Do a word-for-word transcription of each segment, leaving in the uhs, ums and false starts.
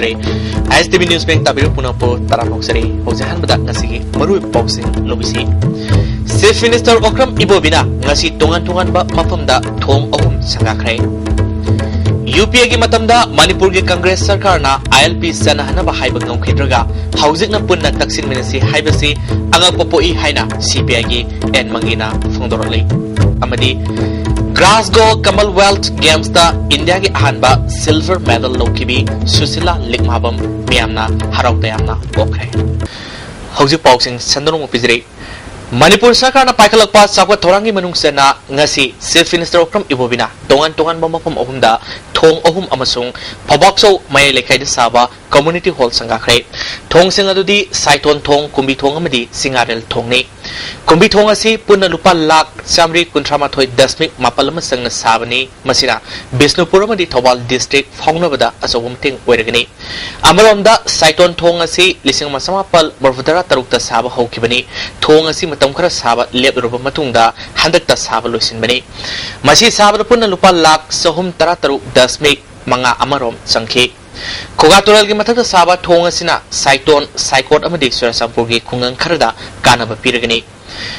ꯑꯥꯏ ꯑꯦꯁ T V News Bank ꯇꯥꯕꯤꯔꯤꯕ ꯄꯨꯝꯅꯃꯛꯄꯨ ꯇꯔꯥꯝꯅ ꯑꯣꯛꯆꯔꯤ꯫ ꯍꯧꯖꯤꯛ ꯑꯍꯥꯟꯕꯗ ꯉꯁꯤꯒꯤ ꯃꯔꯨꯑꯣꯏꯕ ꯄꯥꯎꯁꯤꯡ ꯂꯧꯕꯤꯁꯤ꯫ Chief Minister ꯑꯣꯀ꯭ꯔꯝ ꯏꯕꯣꯕꯤꯅ ꯉꯁꯤ ꯇꯣꯉꯥꯟ ꯇꯣꯉꯥꯟꯕ ꯃꯐꯝꯗ ꯊꯣꯡ ꯑꯍꯨꯝ ꯁꯪꯒꯥꯈ꯭ꯔꯦ꯫ ꯌꯨ ꯄꯤ ꯑꯦꯒꯤ ꯃꯇꯝꯗ ꯃꯅꯤꯄꯨꯔꯒꯤ ꯀꯪꯒ꯭ꯔꯦꯁ ꯁꯔꯀꯥꯔꯅ ꯑꯥꯏ ꯑꯦꯜ ꯄꯤ ꯆꯠꯅꯍꯟꯅꯕ ꯍꯥꯏꯕ ꯉꯝꯈꯤꯗ꯭ꯔꯒ, ꯍꯧꯖꯤꯛꯅ ꯄꯨꯟꯅ ꯇꯛꯁꯤꯟꯃꯤꯟꯅꯁꯤ ꯍꯥꯏꯕꯁꯤ ꯑꯉꯛꯄ ꯄꯣꯛꯏ ꯍꯥꯏꯅ ꯁꯤ ꯄꯤ ꯑꯥꯏꯒꯤ ꯑꯦꯟ ꯃꯪꯒꯤꯅ ꯐꯣꯡꯗꯣꯔꯛꯂꯤ꯫ ꯑꯃꯗꯤ Glasgow Commonwealth Gamesꯇ ꯏꯟꯗꯤꯌꯥꯒꯤ ꯑꯍꯥꯟꯕ silver medal ꯂꯧꯈꯤꯕꯤ ꯁꯨꯁꯤꯂꯥ ꯂꯤꯛꯃꯥꯕꯝ ꯃꯤꯌꯥꯝꯅ ꯍꯔꯥꯎ ꯇꯌꯥꯝꯅ ꯑꯣꯛꯈ꯭ꯔꯦ꯫ ꯍꯧꯖꯤꯛ ꯄꯥꯎꯁꯤꯡ ꯁꯟꯗꯣꯛꯅ ꯄꯤꯖꯔꯤ꯫ ꯃꯅꯤꯄꯨꯔ ꯁꯔꯀꯥꯔꯅ ꯄꯥꯏꯈꯠꯂꯛꯄ ꯆꯥꯎꯈꯠ ꯊꯧꯔꯥꯡꯒꯤ ꯃꯅꯨꯡ ꯆꯟꯅ ꯉꯁꯤ Chief Minister ꯑꯣꯀ꯭ꯔꯝ ꯏꯕꯣꯕꯤꯅ ꯇꯣꯉꯥꯟ ꯇꯣꯉꯥꯟꯕ ꯃꯐꯝ ꯑꯍꯨꯝꯗ ꯊꯣꯡ ꯑꯍꯨꯝ ꯑꯃꯁꯨꯡ ꯐꯧꯕꯥꯛꯆꯧ ꯃꯌꯥꯏ ꯂꯩꯀꯥꯏꯗ ꯁꯥꯕ community hall ꯁꯪꯒꯥꯈ꯭ꯔꯦ꯫ ꯊꯣꯡꯁꯤꯡ ꯑꯗꯨꯗꯤ ꯁꯥꯏꯇꯣꯟ ꯊꯣꯡ, ꯀꯨꯝꯕꯤ ꯊꯣꯡ ꯑꯃꯗꯤ ꯆꯤꯡꯉꯥꯔꯦꯜ ꯊꯣꯡꯅꯤ꯫ ꯀꯨꯝꯕꯤ ꯊꯣꯡ ꯑꯁꯤ ꯄꯨꯟꯅ ꯂꯨꯄꯥ ꯂꯥꯈ ꯆꯥꯃꯔꯤ ꯀꯨꯟꯊ꯭ꯔꯥ ꯃꯥꯊꯣꯏ ꯗꯁꯃꯤꯛ ꯃꯥꯄꯜ ꯑꯃ ꯆꯪꯅ ꯁꯥꯕꯅꯤ꯫ ꯃꯁꯤꯅ ꯕꯤꯁꯅꯨꯄꯨꯔ ꯑꯃꯗꯤ ꯊꯧꯕꯥꯜ district ꯐꯥꯎꯅꯕꯗ ꯑꯆꯧꯕ ꯃꯇꯦꯡ ꯑꯣꯏꯔꯒꯅꯤ꯫ ꯑꯃꯔꯣꯝꯗ ꯁꯥꯏꯇꯣꯟ ꯊꯣꯡ ꯑꯁꯤ ꯂꯤꯁꯤꯡ ꯑꯃ ꯆꯃꯥꯄꯜ ꯃꯔꯤꯐꯨ ꯇꯔꯥ ꯇꯔꯨꯛꯇ ꯁꯥꯕ ꯍꯧꯈꯤꯕꯅꯤ꯫ ꯊꯣꯡ ꯑꯁꯤ ꯃꯇꯝ ꯈꯔ ꯁꯥꯕ ꯂꯦꯞꯂꯨꯔꯕ ꯃꯇꯨꯡꯗ ꯍꯟꯗꯛꯇ ꯁꯥꯕ ꯂꯣꯏꯁꯤꯟꯕꯅꯤ꯫ ꯃꯁꯤ ꯁꯥꯕꯗ ꯄꯨꯟꯅ ꯂꯨꯄꯥ ꯂꯥꯈ ꯆꯍꯨꯝ ꯇꯔꯥ ꯇꯔꯨꯛ ꯗꯁꯃꯤꯛ ꯃꯉꯥ ꯑꯃꯔꯣꯝ ꯆꯪꯈꯤ꯫ ꯈꯨꯒꯥ ꯇꯨꯔꯦꯜꯒꯤ ꯃꯊꯛꯇ ꯁꯥꯕ ꯊꯣꯡ ꯑꯁꯤꯅ ꯁꯥꯏꯇꯣꯟ, ꯁꯥꯏꯀꯣꯠ ꯑꯃꯗꯤ ꯆꯨꯔꯆꯥꯟꯄꯨꯔꯒꯤ ꯈꯨꯡꯒꯪ ꯈꯔꯗ ꯀꯥꯟꯅꯕ ꯄꯤꯔꯒꯅꯤ꯫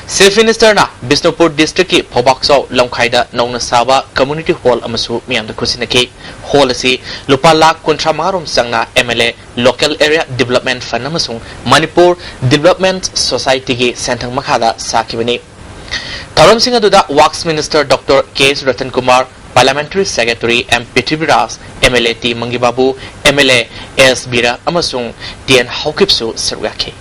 Chief Ministerꯅ ꯕꯤꯁꯅꯨꯄꯨꯔ districtꯀꯤ ꯐꯧꯕꯥꯛꯆꯥꯎ ꯂꯝꯈꯥꯏꯗ ꯅꯧꯅ ꯁꯥꯕ community hall ꯑꯃꯁꯨ ꯃꯤꯌꯥꯝꯗ ꯈꯨꯠꯁꯤꯟꯅꯈꯤ꯫ Hall ꯑꯁꯤ ꯂꯨꯄꯥ ꯂꯥꯈ ꯀꯨꯟꯊ꯭ꯔꯥ ꯃꯉꯥ ꯔꯣꯝ ꯆꯪꯅ M L A, Local Area Development Fund ꯑꯃꯁꯨꯡ ꯃꯅꯤꯄꯨꯔ Development Societyꯒꯤ ꯁꯦꯟꯊꯪ ꯃꯈꯥꯗ ꯁꯥꯈꯤꯕꯅꯤ꯫ ꯊꯧꯔꯝꯁꯤꯡ ꯑꯗꯨꯗ Works Minister Doctor K S Ratan Kumar, Parliamentary Secretary M Prithviraj, M L A T ꯃꯪꯒꯤꯕꯥꯕꯨ, M L A S ꯕꯤꯔ ꯑꯃꯁꯨꯡ T N ꯍꯧꯈꯤꯞꯁꯨ ꯁꯔꯨꯛ ꯌꯥꯈꯤ꯫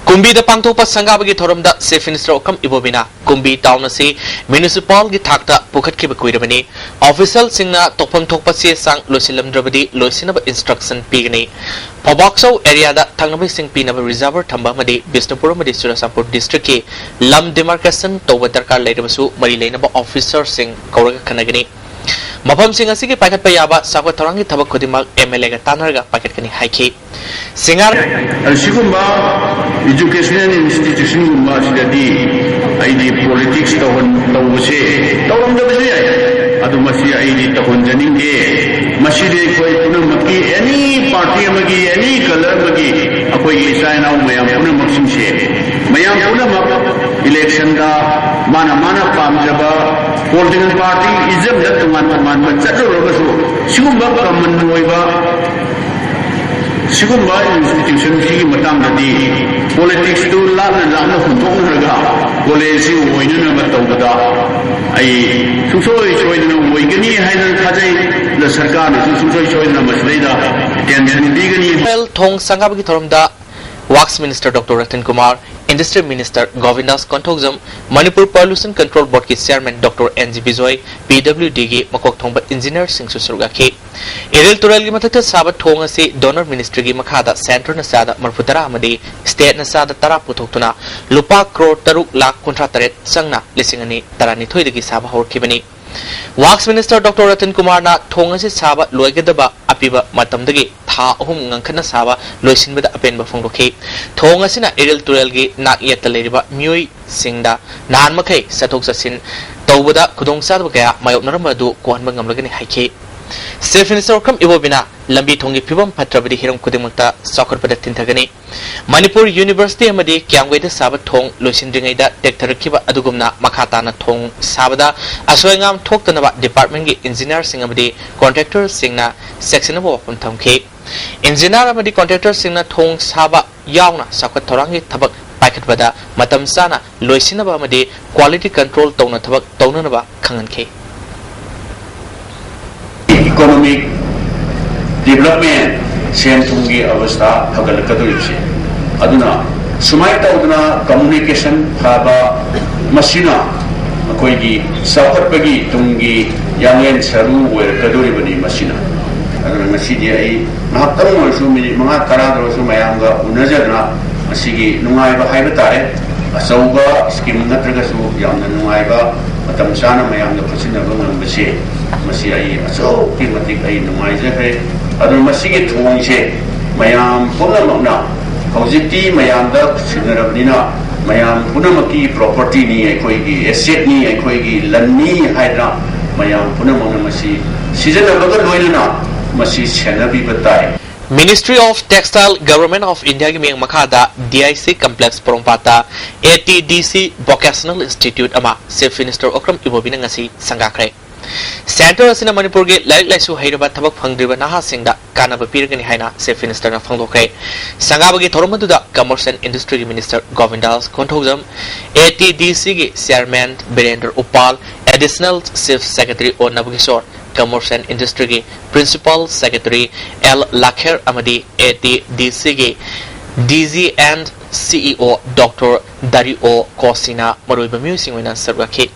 ꯀꯨꯝꯕꯤꯗ ꯄꯥꯡꯊꯣꯛꯄ ꯁꯪꯒꯥꯕꯒꯤ ꯊꯧꯔꯝꯗ Chief Minister ꯑꯣꯀꯝ ꯏꯕꯣꯕꯤꯅ ꯀꯨꯝꯕꯤ town ꯑꯁꯤ municipalꯒꯤ ꯊꯥꯛꯇ ꯄꯨꯈꯠꯈꯤꯕ ꯀꯨꯏꯔꯕꯅꯤ꯫ Officialꯁꯤꯡꯅ ꯇꯧꯐꯝ ꯊꯣꯛꯄ ꯆꯦ ꯆꯥꯡ ꯂꯣꯏꯁꯤꯜꯂꯝꯗ꯭ꯔꯕꯗꯤ ꯂꯣꯏꯁꯤꯟꯅꯕ instruction ꯄꯤꯒꯅꯤ꯫ ꯐꯧꯕꯥꯛꯆꯧ areaꯗ ꯊꯛꯅꯕ ꯏꯁꯤꯡ ꯄꯤꯅꯕ reservoir ꯊꯝꯕ ꯑꯃꯗꯤ ꯕꯤꯁꯅꯨꯄꯨꯔ ꯑꯃꯗꯤ ꯆꯨꯔꯆꯥꯟꯄꯨꯔ districtꯀꯤ ꯂꯝ demarcation ꯇꯧꯕ ꯗꯔꯀꯥꯔ ꯂꯩꯔꯕꯁꯨ ꯃꯔꯤ ꯂꯩꯅꯕ officerꯁꯤꯡ ꯀꯧꯔꯒ ꯈꯟꯅꯒꯅꯤ꯫ ꯃꯐꯝꯁꯤꯡ ꯑꯁꯤꯒꯤ ꯄꯥꯏꯈꯠꯄ ꯌꯥꯕ ꯆꯥꯎꯈꯠ ꯊꯧꯔꯥꯡꯒꯤ ꯊꯕꯛ ꯈꯨꯗꯤꯡꯃꯛ M L Aꯒ ꯇꯥꯟꯅꯔꯒ ꯄꯥꯏꯈꯠꯀꯅꯤ ꯍꯥꯏꯈꯤ꯫ ꯁꯤꯡꯒꯥꯔ ꯑꯁꯤꯒꯨꯝꯕ educational institutionꯒꯨꯝꯕ ꯑꯁꯤꯗꯗꯤ ꯑꯩꯗꯤ politics ꯇꯧꯍꯟ-, ꯇꯧꯕꯁꯦ ꯇꯧꯔꯝꯗꯕꯁꯨ ꯌꯥꯏ꯫ ꯑꯗꯨ ꯃꯁꯤ ꯑꯩꯗꯤ ꯇꯧꯍꯟꯖꯅꯤꯡꯗꯦ꯫ ꯃꯁꯤꯗꯤ ꯑꯩꯈꯣꯏ ꯄꯨꯝꯅꯃꯛꯀꯤ, ꯑꯦꯅꯤ ꯄꯥꯔꯇꯤ ꯑꯃꯒꯤ, ꯑꯦꯅꯤ ꯀꯂꯔ ꯑꯃꯒꯤ, ꯑꯩꯈꯣꯏꯒꯤ ꯏꯆꯥ ꯏꯅꯥꯎ ꯃꯌꯥꯝ ꯄꯨꯝꯅꯃꯛꯁꯤꯡꯁꯦ, ꯃꯌꯥꯝ ꯄꯨꯝꯅꯃꯛ ꯏꯂꯦꯛꯁꯟꯗ ꯃꯥꯅ ꯃꯥꯅ ꯄꯥꯝꯖꯕ ꯄꯣꯂꯤꯇꯤꯀꯦꯜ ꯄꯥꯔꯇꯤ ꯏꯖꯝꯗ ꯇꯣꯉꯥꯟ ꯇꯣꯉꯥꯟꯕ ꯆꯠꯂꯨꯔꯒꯁꯨ, ꯁꯤꯒꯨꯝꯕ ꯀꯃꯟ ꯑꯣꯏꯕ, ꯁꯤꯒꯨꯝꯕ ꯏꯟꯁꯇꯤꯇ꯭ꯌꯨꯁꯟꯁꯤꯒꯤ ꯃꯇꯥꯡꯗꯗꯤ ꯄꯣꯂꯤꯇꯤꯛꯁꯇꯨ ꯂꯥꯞꯅ ꯂꯥꯞꯅ ꯍꯨꯟꯗꯣꯛꯅꯔꯒ ꯀꯣꯂꯦꯖꯁꯤ ꯑꯣꯏꯅꯅꯕ ꯇꯧꯕꯗ ꯑꯩ ꯁꯨꯡꯁꯣꯏ ꯁꯣꯏꯗꯅ ꯑꯣꯏꯒꯅꯤ ꯍꯥꯏꯅ ꯊꯥꯖꯩ꯫ ꯑꯗ ꯁꯔꯀꯥꯔꯅꯁꯨ ꯁꯨꯡꯁꯣꯏ ꯁꯣꯏꯗꯅ ꯃꯁꯤꯗꯩꯗ ꯑꯦꯇꯦꯟꯁꯟ ꯄꯤꯒꯅꯤ꯫ ꯊꯣꯡ ꯁꯪꯒꯥꯕꯒꯤ ꯊꯧꯔꯝꯗ works minister doctor Ratan Kumar, industry minister Govindas Konthoujam, Manipur Pollution Control ꯕꯣꯔꯗꯀꯤ chairman doctor N G Bijoy, P W ꯗꯤꯒꯤ ꯃꯀꯣꯛ ꯊꯣꯡꯕ ꯏꯟꯖꯤꯅꯤꯌꯔꯁꯤꯡꯁꯨ ꯁꯔꯨꯛ ꯌꯥꯈꯤ꯫ ꯏꯔꯤꯜ ꯇꯨꯔꯦꯜꯒꯤ ꯃꯊꯛꯇ ꯁꯥꯕ ꯊꯣꯡ ꯑꯁꯤ ꯗꯣꯅꯔ ꯃꯤꯅꯤꯁꯇ꯭ꯔꯤꯒꯤ ꯃꯈꯥꯗ ꯁꯦꯟꯇꯔꯅ ꯆꯥꯗ ꯃꯔꯤꯐꯨ ꯇꯔꯥ ꯑꯃꯗꯤ ꯁ꯭ꯇꯦꯠꯅ ꯆꯥꯗ ꯇꯔꯥ ꯄꯨꯊꯣꯛꯇꯨꯅ ꯂꯨꯄꯥ ꯀ꯭ꯔꯣꯔ ꯇꯔꯨꯛ ꯂꯥꯈ ꯀꯨꯟꯊ꯭ꯔꯥ ꯇꯔꯦꯠ ꯆꯪꯅ ꯂꯤꯁꯤꯡ ꯑꯅꯤ ꯇꯔꯥꯅꯤꯊꯣꯏꯗꯒꯤ ꯁꯥꯕ ꯍꯧꯔꯛꯈꯤꯕꯅꯤ꯫ ꯋꯥꯛꯁ ꯃꯤꯅꯤꯁꯇꯔ ꯗꯣꯛꯇꯔ ꯔꯇꯟ ꯀꯨꯃꯥꯔꯅ ꯊꯣꯡ ꯑꯁꯤ ꯁꯥꯕ ꯂꯣꯏꯒꯗꯕ ꯑꯄꯤꯕ ꯃꯇꯝꯗꯒꯤ ꯊꯥ ꯑꯍꯨꯝ ꯉꯟꯈꯠꯅ ꯁꯥꯕ ꯂꯣꯏꯁꯤꯟꯕꯗ ꯑꯄꯦꯟꯕ ꯐꯣꯡꯗꯣꯛꯈꯤ꯫ ꯊꯣꯡ ꯑꯁꯤꯅ ꯏꯔꯤꯜ ꯇꯨꯔꯦꯜꯒꯤ ꯅꯥꯛ ꯌꯦꯠꯇ ꯂꯩꯔꯤꯕ ꯃꯤꯑꯣꯏꯁꯤꯡꯗ ꯅꯍꯥꯟ ꯃꯈꯩ ꯆꯠꯊꯣꯛ ꯆꯠꯁꯤꯟ ꯇꯧꯕꯗ ꯈꯨꯗꯣꯡꯆꯥꯗꯕ ꯀꯌꯥ ꯃꯥꯌꯣꯛꯅꯔꯝꯕ ꯑꯗꯨ ꯀꯣꯛꯍꯟꯕ ꯉꯝꯂꯒꯅꯤ ꯍꯥꯏꯈꯤ꯫ ꯆꯤꯐ ꯃꯤꯅꯤꯁꯇꯔ ꯑꯣꯀ꯭ꯔꯝ ꯏꯕꯣꯕꯤꯅ ꯂꯝꯕꯤ ꯊꯣꯡꯒꯤ ꯐꯤꯕꯝ ꯐꯠꯇ꯭ꯔꯕꯗꯤ ꯍꯤꯔꯝ ꯈꯨꯗꯤꯡꯃꯛꯇ ꯆꯥꯎꯈꯠꯄꯗ ꯊꯤꯟꯊꯒꯅꯤ꯫ ꯃꯅꯤꯄꯨꯔ ꯌꯨꯅꯤꯚꯔꯁꯤꯇꯤ ꯑꯃꯗꯤ ꯀꯤꯌꯥꯝꯒꯩꯗ ꯁꯥꯕ ꯊꯣꯡ ꯂꯣꯏꯁꯤꯟꯗ꯭ꯔꯤꯉꯩꯗ ꯇꯦꯛꯊꯔꯛꯈꯤꯕ ꯑꯗꯨꯒꯨꯝꯅ ꯃꯈꯥ ꯇꯥꯅ ꯊꯣꯡ ꯁꯥꯕꯗ ꯑꯁꯣꯏ ꯑꯉꯥꯝ ꯊꯣꯛꯇꯅꯕ ꯗꯤꯄꯥꯔꯠꯃꯦꯟꯒꯤ ꯏꯟꯖꯤꯅꯤꯌꯥꯔꯁꯤꯡ ꯑꯃꯗꯤ ꯀꯣꯟꯇ꯭ꯔꯦꯛꯇꯔꯁꯤꯡꯅ ꯆꯦꯛꯁꯤꯟꯅꯕ ꯋꯥꯐꯝ ꯊꯝꯈꯤ꯫ ꯏꯟꯖꯤꯅꯤꯌꯥꯔ ꯑꯃꯗꯤ ꯀꯣꯟꯇ꯭ꯔꯦꯛꯇꯔꯁꯤꯡꯅ ꯊꯣꯡ ꯁꯥꯕ ꯌꯥꯎꯅ ꯆꯥꯎꯈꯠ ꯊꯧꯔꯥꯡꯒꯤ ꯊꯕꯛ ꯄꯥꯏꯈꯠꯄꯗ ꯃꯇꯝ ꯆꯥꯅ ꯂꯣꯏꯁꯤꯟꯅꯕ ꯑꯃꯗꯤ ꯀ꯭ꯋꯥꯂꯤꯇꯤ ꯀꯟꯇ꯭ꯔꯣꯜ ꯇꯧꯅ ꯊꯕꯛ ꯇꯧꯅꯅꯕ ꯈꯪꯍꯟꯈꯤ꯫ ꯏꯀꯣꯅꯣꯃꯤꯛ ꯗꯤꯕ꯭ꯂꯞꯃꯦꯟ, ꯁꯦꯟ ꯊꯨꯝꯒꯤ ꯑꯕꯁꯊꯥ ꯐꯒꯠꯂꯛꯀꯗꯧꯔꯤꯕꯁꯦ꯫ ꯑꯗꯨꯅ ꯁꯨꯃꯥꯏꯅ ꯇꯧꯗꯅ ꯀꯝꯃꯨꯅꯤꯀꯦꯁꯟ ꯐꯕ, ꯃꯁꯤꯅ ꯑꯩꯈꯣꯏꯒꯤ ꯆꯥꯎꯈꯠꯄꯒꯤ ꯇꯨꯡꯒꯤ ꯌꯥꯡꯂꯦꯟ ꯁꯔꯨ ꯑꯣꯏꯔꯛꯀꯗꯧꯔꯤꯕꯅꯤ ꯃꯁꯤꯅ꯫ ꯑꯗꯨꯅ ꯉꯁꯤꯗꯤ ꯑꯩ ꯉꯥꯏꯍꯥꯛꯇꯪ ꯑꯣꯏꯔꯁꯨ, ꯃꯤꯅꯤꯠ ꯃꯉꯥ ꯇꯔꯥꯗ ꯑꯣꯏꯔꯁꯨ ꯃꯌꯥꯝꯒ ꯎꯅꯖꯗꯅ ꯃꯁꯤꯒꯤ ꯅꯨꯡꯉꯥꯏꯕ ꯍꯥꯏꯕ ꯇꯥꯔꯦ, ꯑꯆꯧꯕ ꯁ꯭ꯀꯤꯝ ꯅꯠꯇ꯭ꯔꯒꯁꯨ ꯌꯥꯝꯅ ꯅꯨꯡꯉꯥꯏꯕ, ꯃꯇꯝ ꯆꯥꯅ ꯃꯌꯥꯝꯗ ꯈꯨꯠꯁꯤꯟꯅꯕ ꯉꯝꯕꯁꯦ, ꯃꯁꯤ ꯑꯩ ꯑꯁꯨꯛꯀꯤ ꯃꯇꯤꯛ ꯑꯩ ꯅꯨꯡꯉꯥꯏꯖꯈ꯭ꯔꯦ꯫ ꯑꯗꯨꯅ ꯃꯁꯤꯒꯤ ꯊꯣꯡꯁꯦ ꯃꯌꯥꯝ ꯄꯨꯝꯅꯃꯛꯅ ꯍꯧꯖꯤꯛꯇꯤ ꯃꯌꯥꯝꯗ ꯁꯤꯟꯅꯔꯕꯅꯤꯅ, ꯃꯌꯥꯝ ꯄꯨꯝꯅꯃꯛꯀꯤ ꯄ꯭ꯔꯣꯄꯔꯇꯤꯅꯤ, ꯑꯩꯈꯣꯏꯒꯤ ꯑꯦꯁꯦꯠꯅꯤ, ꯑꯩꯈꯣꯏꯒꯤ ꯂꯟꯅꯤ ꯍꯥꯏꯗꯅ ꯃꯌꯥꯝ ꯄꯨꯝꯅꯃꯛꯅ ꯃꯁꯤ ꯁꯤꯖꯤꯟꯅꯕꯒ ꯂꯣꯏꯅꯅ ꯃꯁꯤ ꯁꯦꯟꯅꯕꯤꯕ ꯇꯥꯏ꯫ Ministry of Textile, Government of Indiaꯒꯤ ꯃꯤꯠꯌꯦꯡ ꯃꯈꯥꯗ D I C Complex ꯄꯣꯔꯣꯝꯄꯥꯠꯇ A T D C Vocational Institute ꯑꯃ Chief Minister ꯑꯣꯀ꯭ꯔꯝ ꯏꯕꯣꯕꯤꯅ ꯉꯁꯤ ꯁꯪꯒꯥꯈ꯭ꯔꯦ꯫ Centre ꯑꯁꯤꯅ ꯃꯅꯤꯄꯨꯔꯒꯤ ꯂꯥꯏꯔꯤꯛ ꯂꯥꯏꯁꯨ ꯍꯩꯔꯕ ꯊꯕꯛ ꯐꯪꯗ꯭ꯔꯤꯕ ꯅꯍꯥꯁꯤꯡꯗ ꯀꯥꯟꯅꯕ ꯄꯤꯔꯒꯅꯤ ꯍꯥꯏꯅ Chief Ministerꯅ ꯐꯣꯡꯗꯣꯛꯈ꯭ꯔꯦ꯫ ꯁꯪꯒꯥꯕꯒꯤ ꯊꯧꯔꯝ ꯑꯗꯨꯗ Commerce and Industryꯒꯤ Minister ꯒꯣꯕꯤꯟꯗꯥꯁ Konthoujam, A T D Cꯒꯤ Chairman Birendra ꯎꯄꯥꯜ, Additional Chief Secretary ꯑꯣ ꯅꯕꯀꯤꯁꯣꯔ, Commerce and Industryꯒꯤ Principal Secretary L ꯂꯥꯈꯦꯔ ꯑꯃꯗꯤ A T D Cꯒꯤ D G and C E O Doctor ꯗꯥꯔꯤꯑꯣ ꯀꯣꯁꯤꯅ ꯃꯔꯨꯑꯣꯏꯕ ꯃꯤꯑꯣꯏꯁꯤꯡ ꯑꯣꯏꯅ ꯁꯔꯨꯛ ꯌꯥꯈꯤ꯫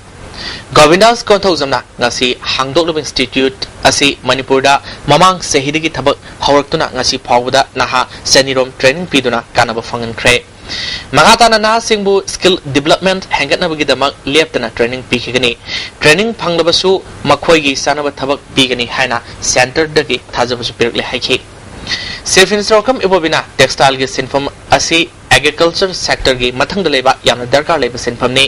ꯒꯣꯕꯤꯟꯗꯥꯁ ꯀꯣꯟꯊꯧꯖꯝꯅ ꯉꯁꯤ ꯍꯥꯡꯗꯣꯛꯂꯤꯕ institute ꯑꯁꯤ ꯃꯅꯤꯄꯨꯔꯗ ꯃꯃꯥꯡ ꯆꯍꯤꯗꯒꯤ ꯊꯕꯛ ꯍꯧꯔꯛꯇꯨꯅ ꯉꯁꯤ ꯐꯥꯎꯕꯗ ꯅꯍꯥ ꯆꯅꯤꯔꯣꯝ training ꯄꯤꯗꯨꯅ ꯀꯥꯟꯅꯕ ꯐꯪꯍꯟꯈ꯭ꯔꯦ꯫ ꯃꯈꯥ ꯇꯥꯅ ꯅꯍꯥꯁꯤꯡꯕꯨ skill development ꯍꯦꯟꯒꯠꯅꯕꯒꯤꯗꯃꯛ ꯂꯦꯞꯇꯅ training ꯄꯤꯈꯤꯒꯅꯤ꯫ Training ꯐꯪꯂꯕꯁꯨ ꯃꯈꯣꯏꯒꯤ ꯆꯥꯅꯕ ꯊꯕꯛ ꯄꯤꯒꯅꯤ ꯍꯥꯏꯅ centreꯗꯒꯤ ꯊꯥꯖꯕꯁꯨ ꯄꯤꯔꯛꯂꯦ ꯍꯥꯏꯈꯤ꯫ Chief Minister ꯑꯣꯀ꯭ꯔꯝ ꯏꯕꯣꯕꯤꯅ textileꯒꯤ ꯁꯤꯟꯐꯝ ꯑꯁꯤ agriculture sectorꯒꯤ ꯃꯊꯪꯗ ꯂꯩꯕ ꯌꯥꯝꯅ ꯗꯔꯀꯥꯔ ꯂꯩꯕ ꯁꯤꯟꯐꯝꯅꯤ꯫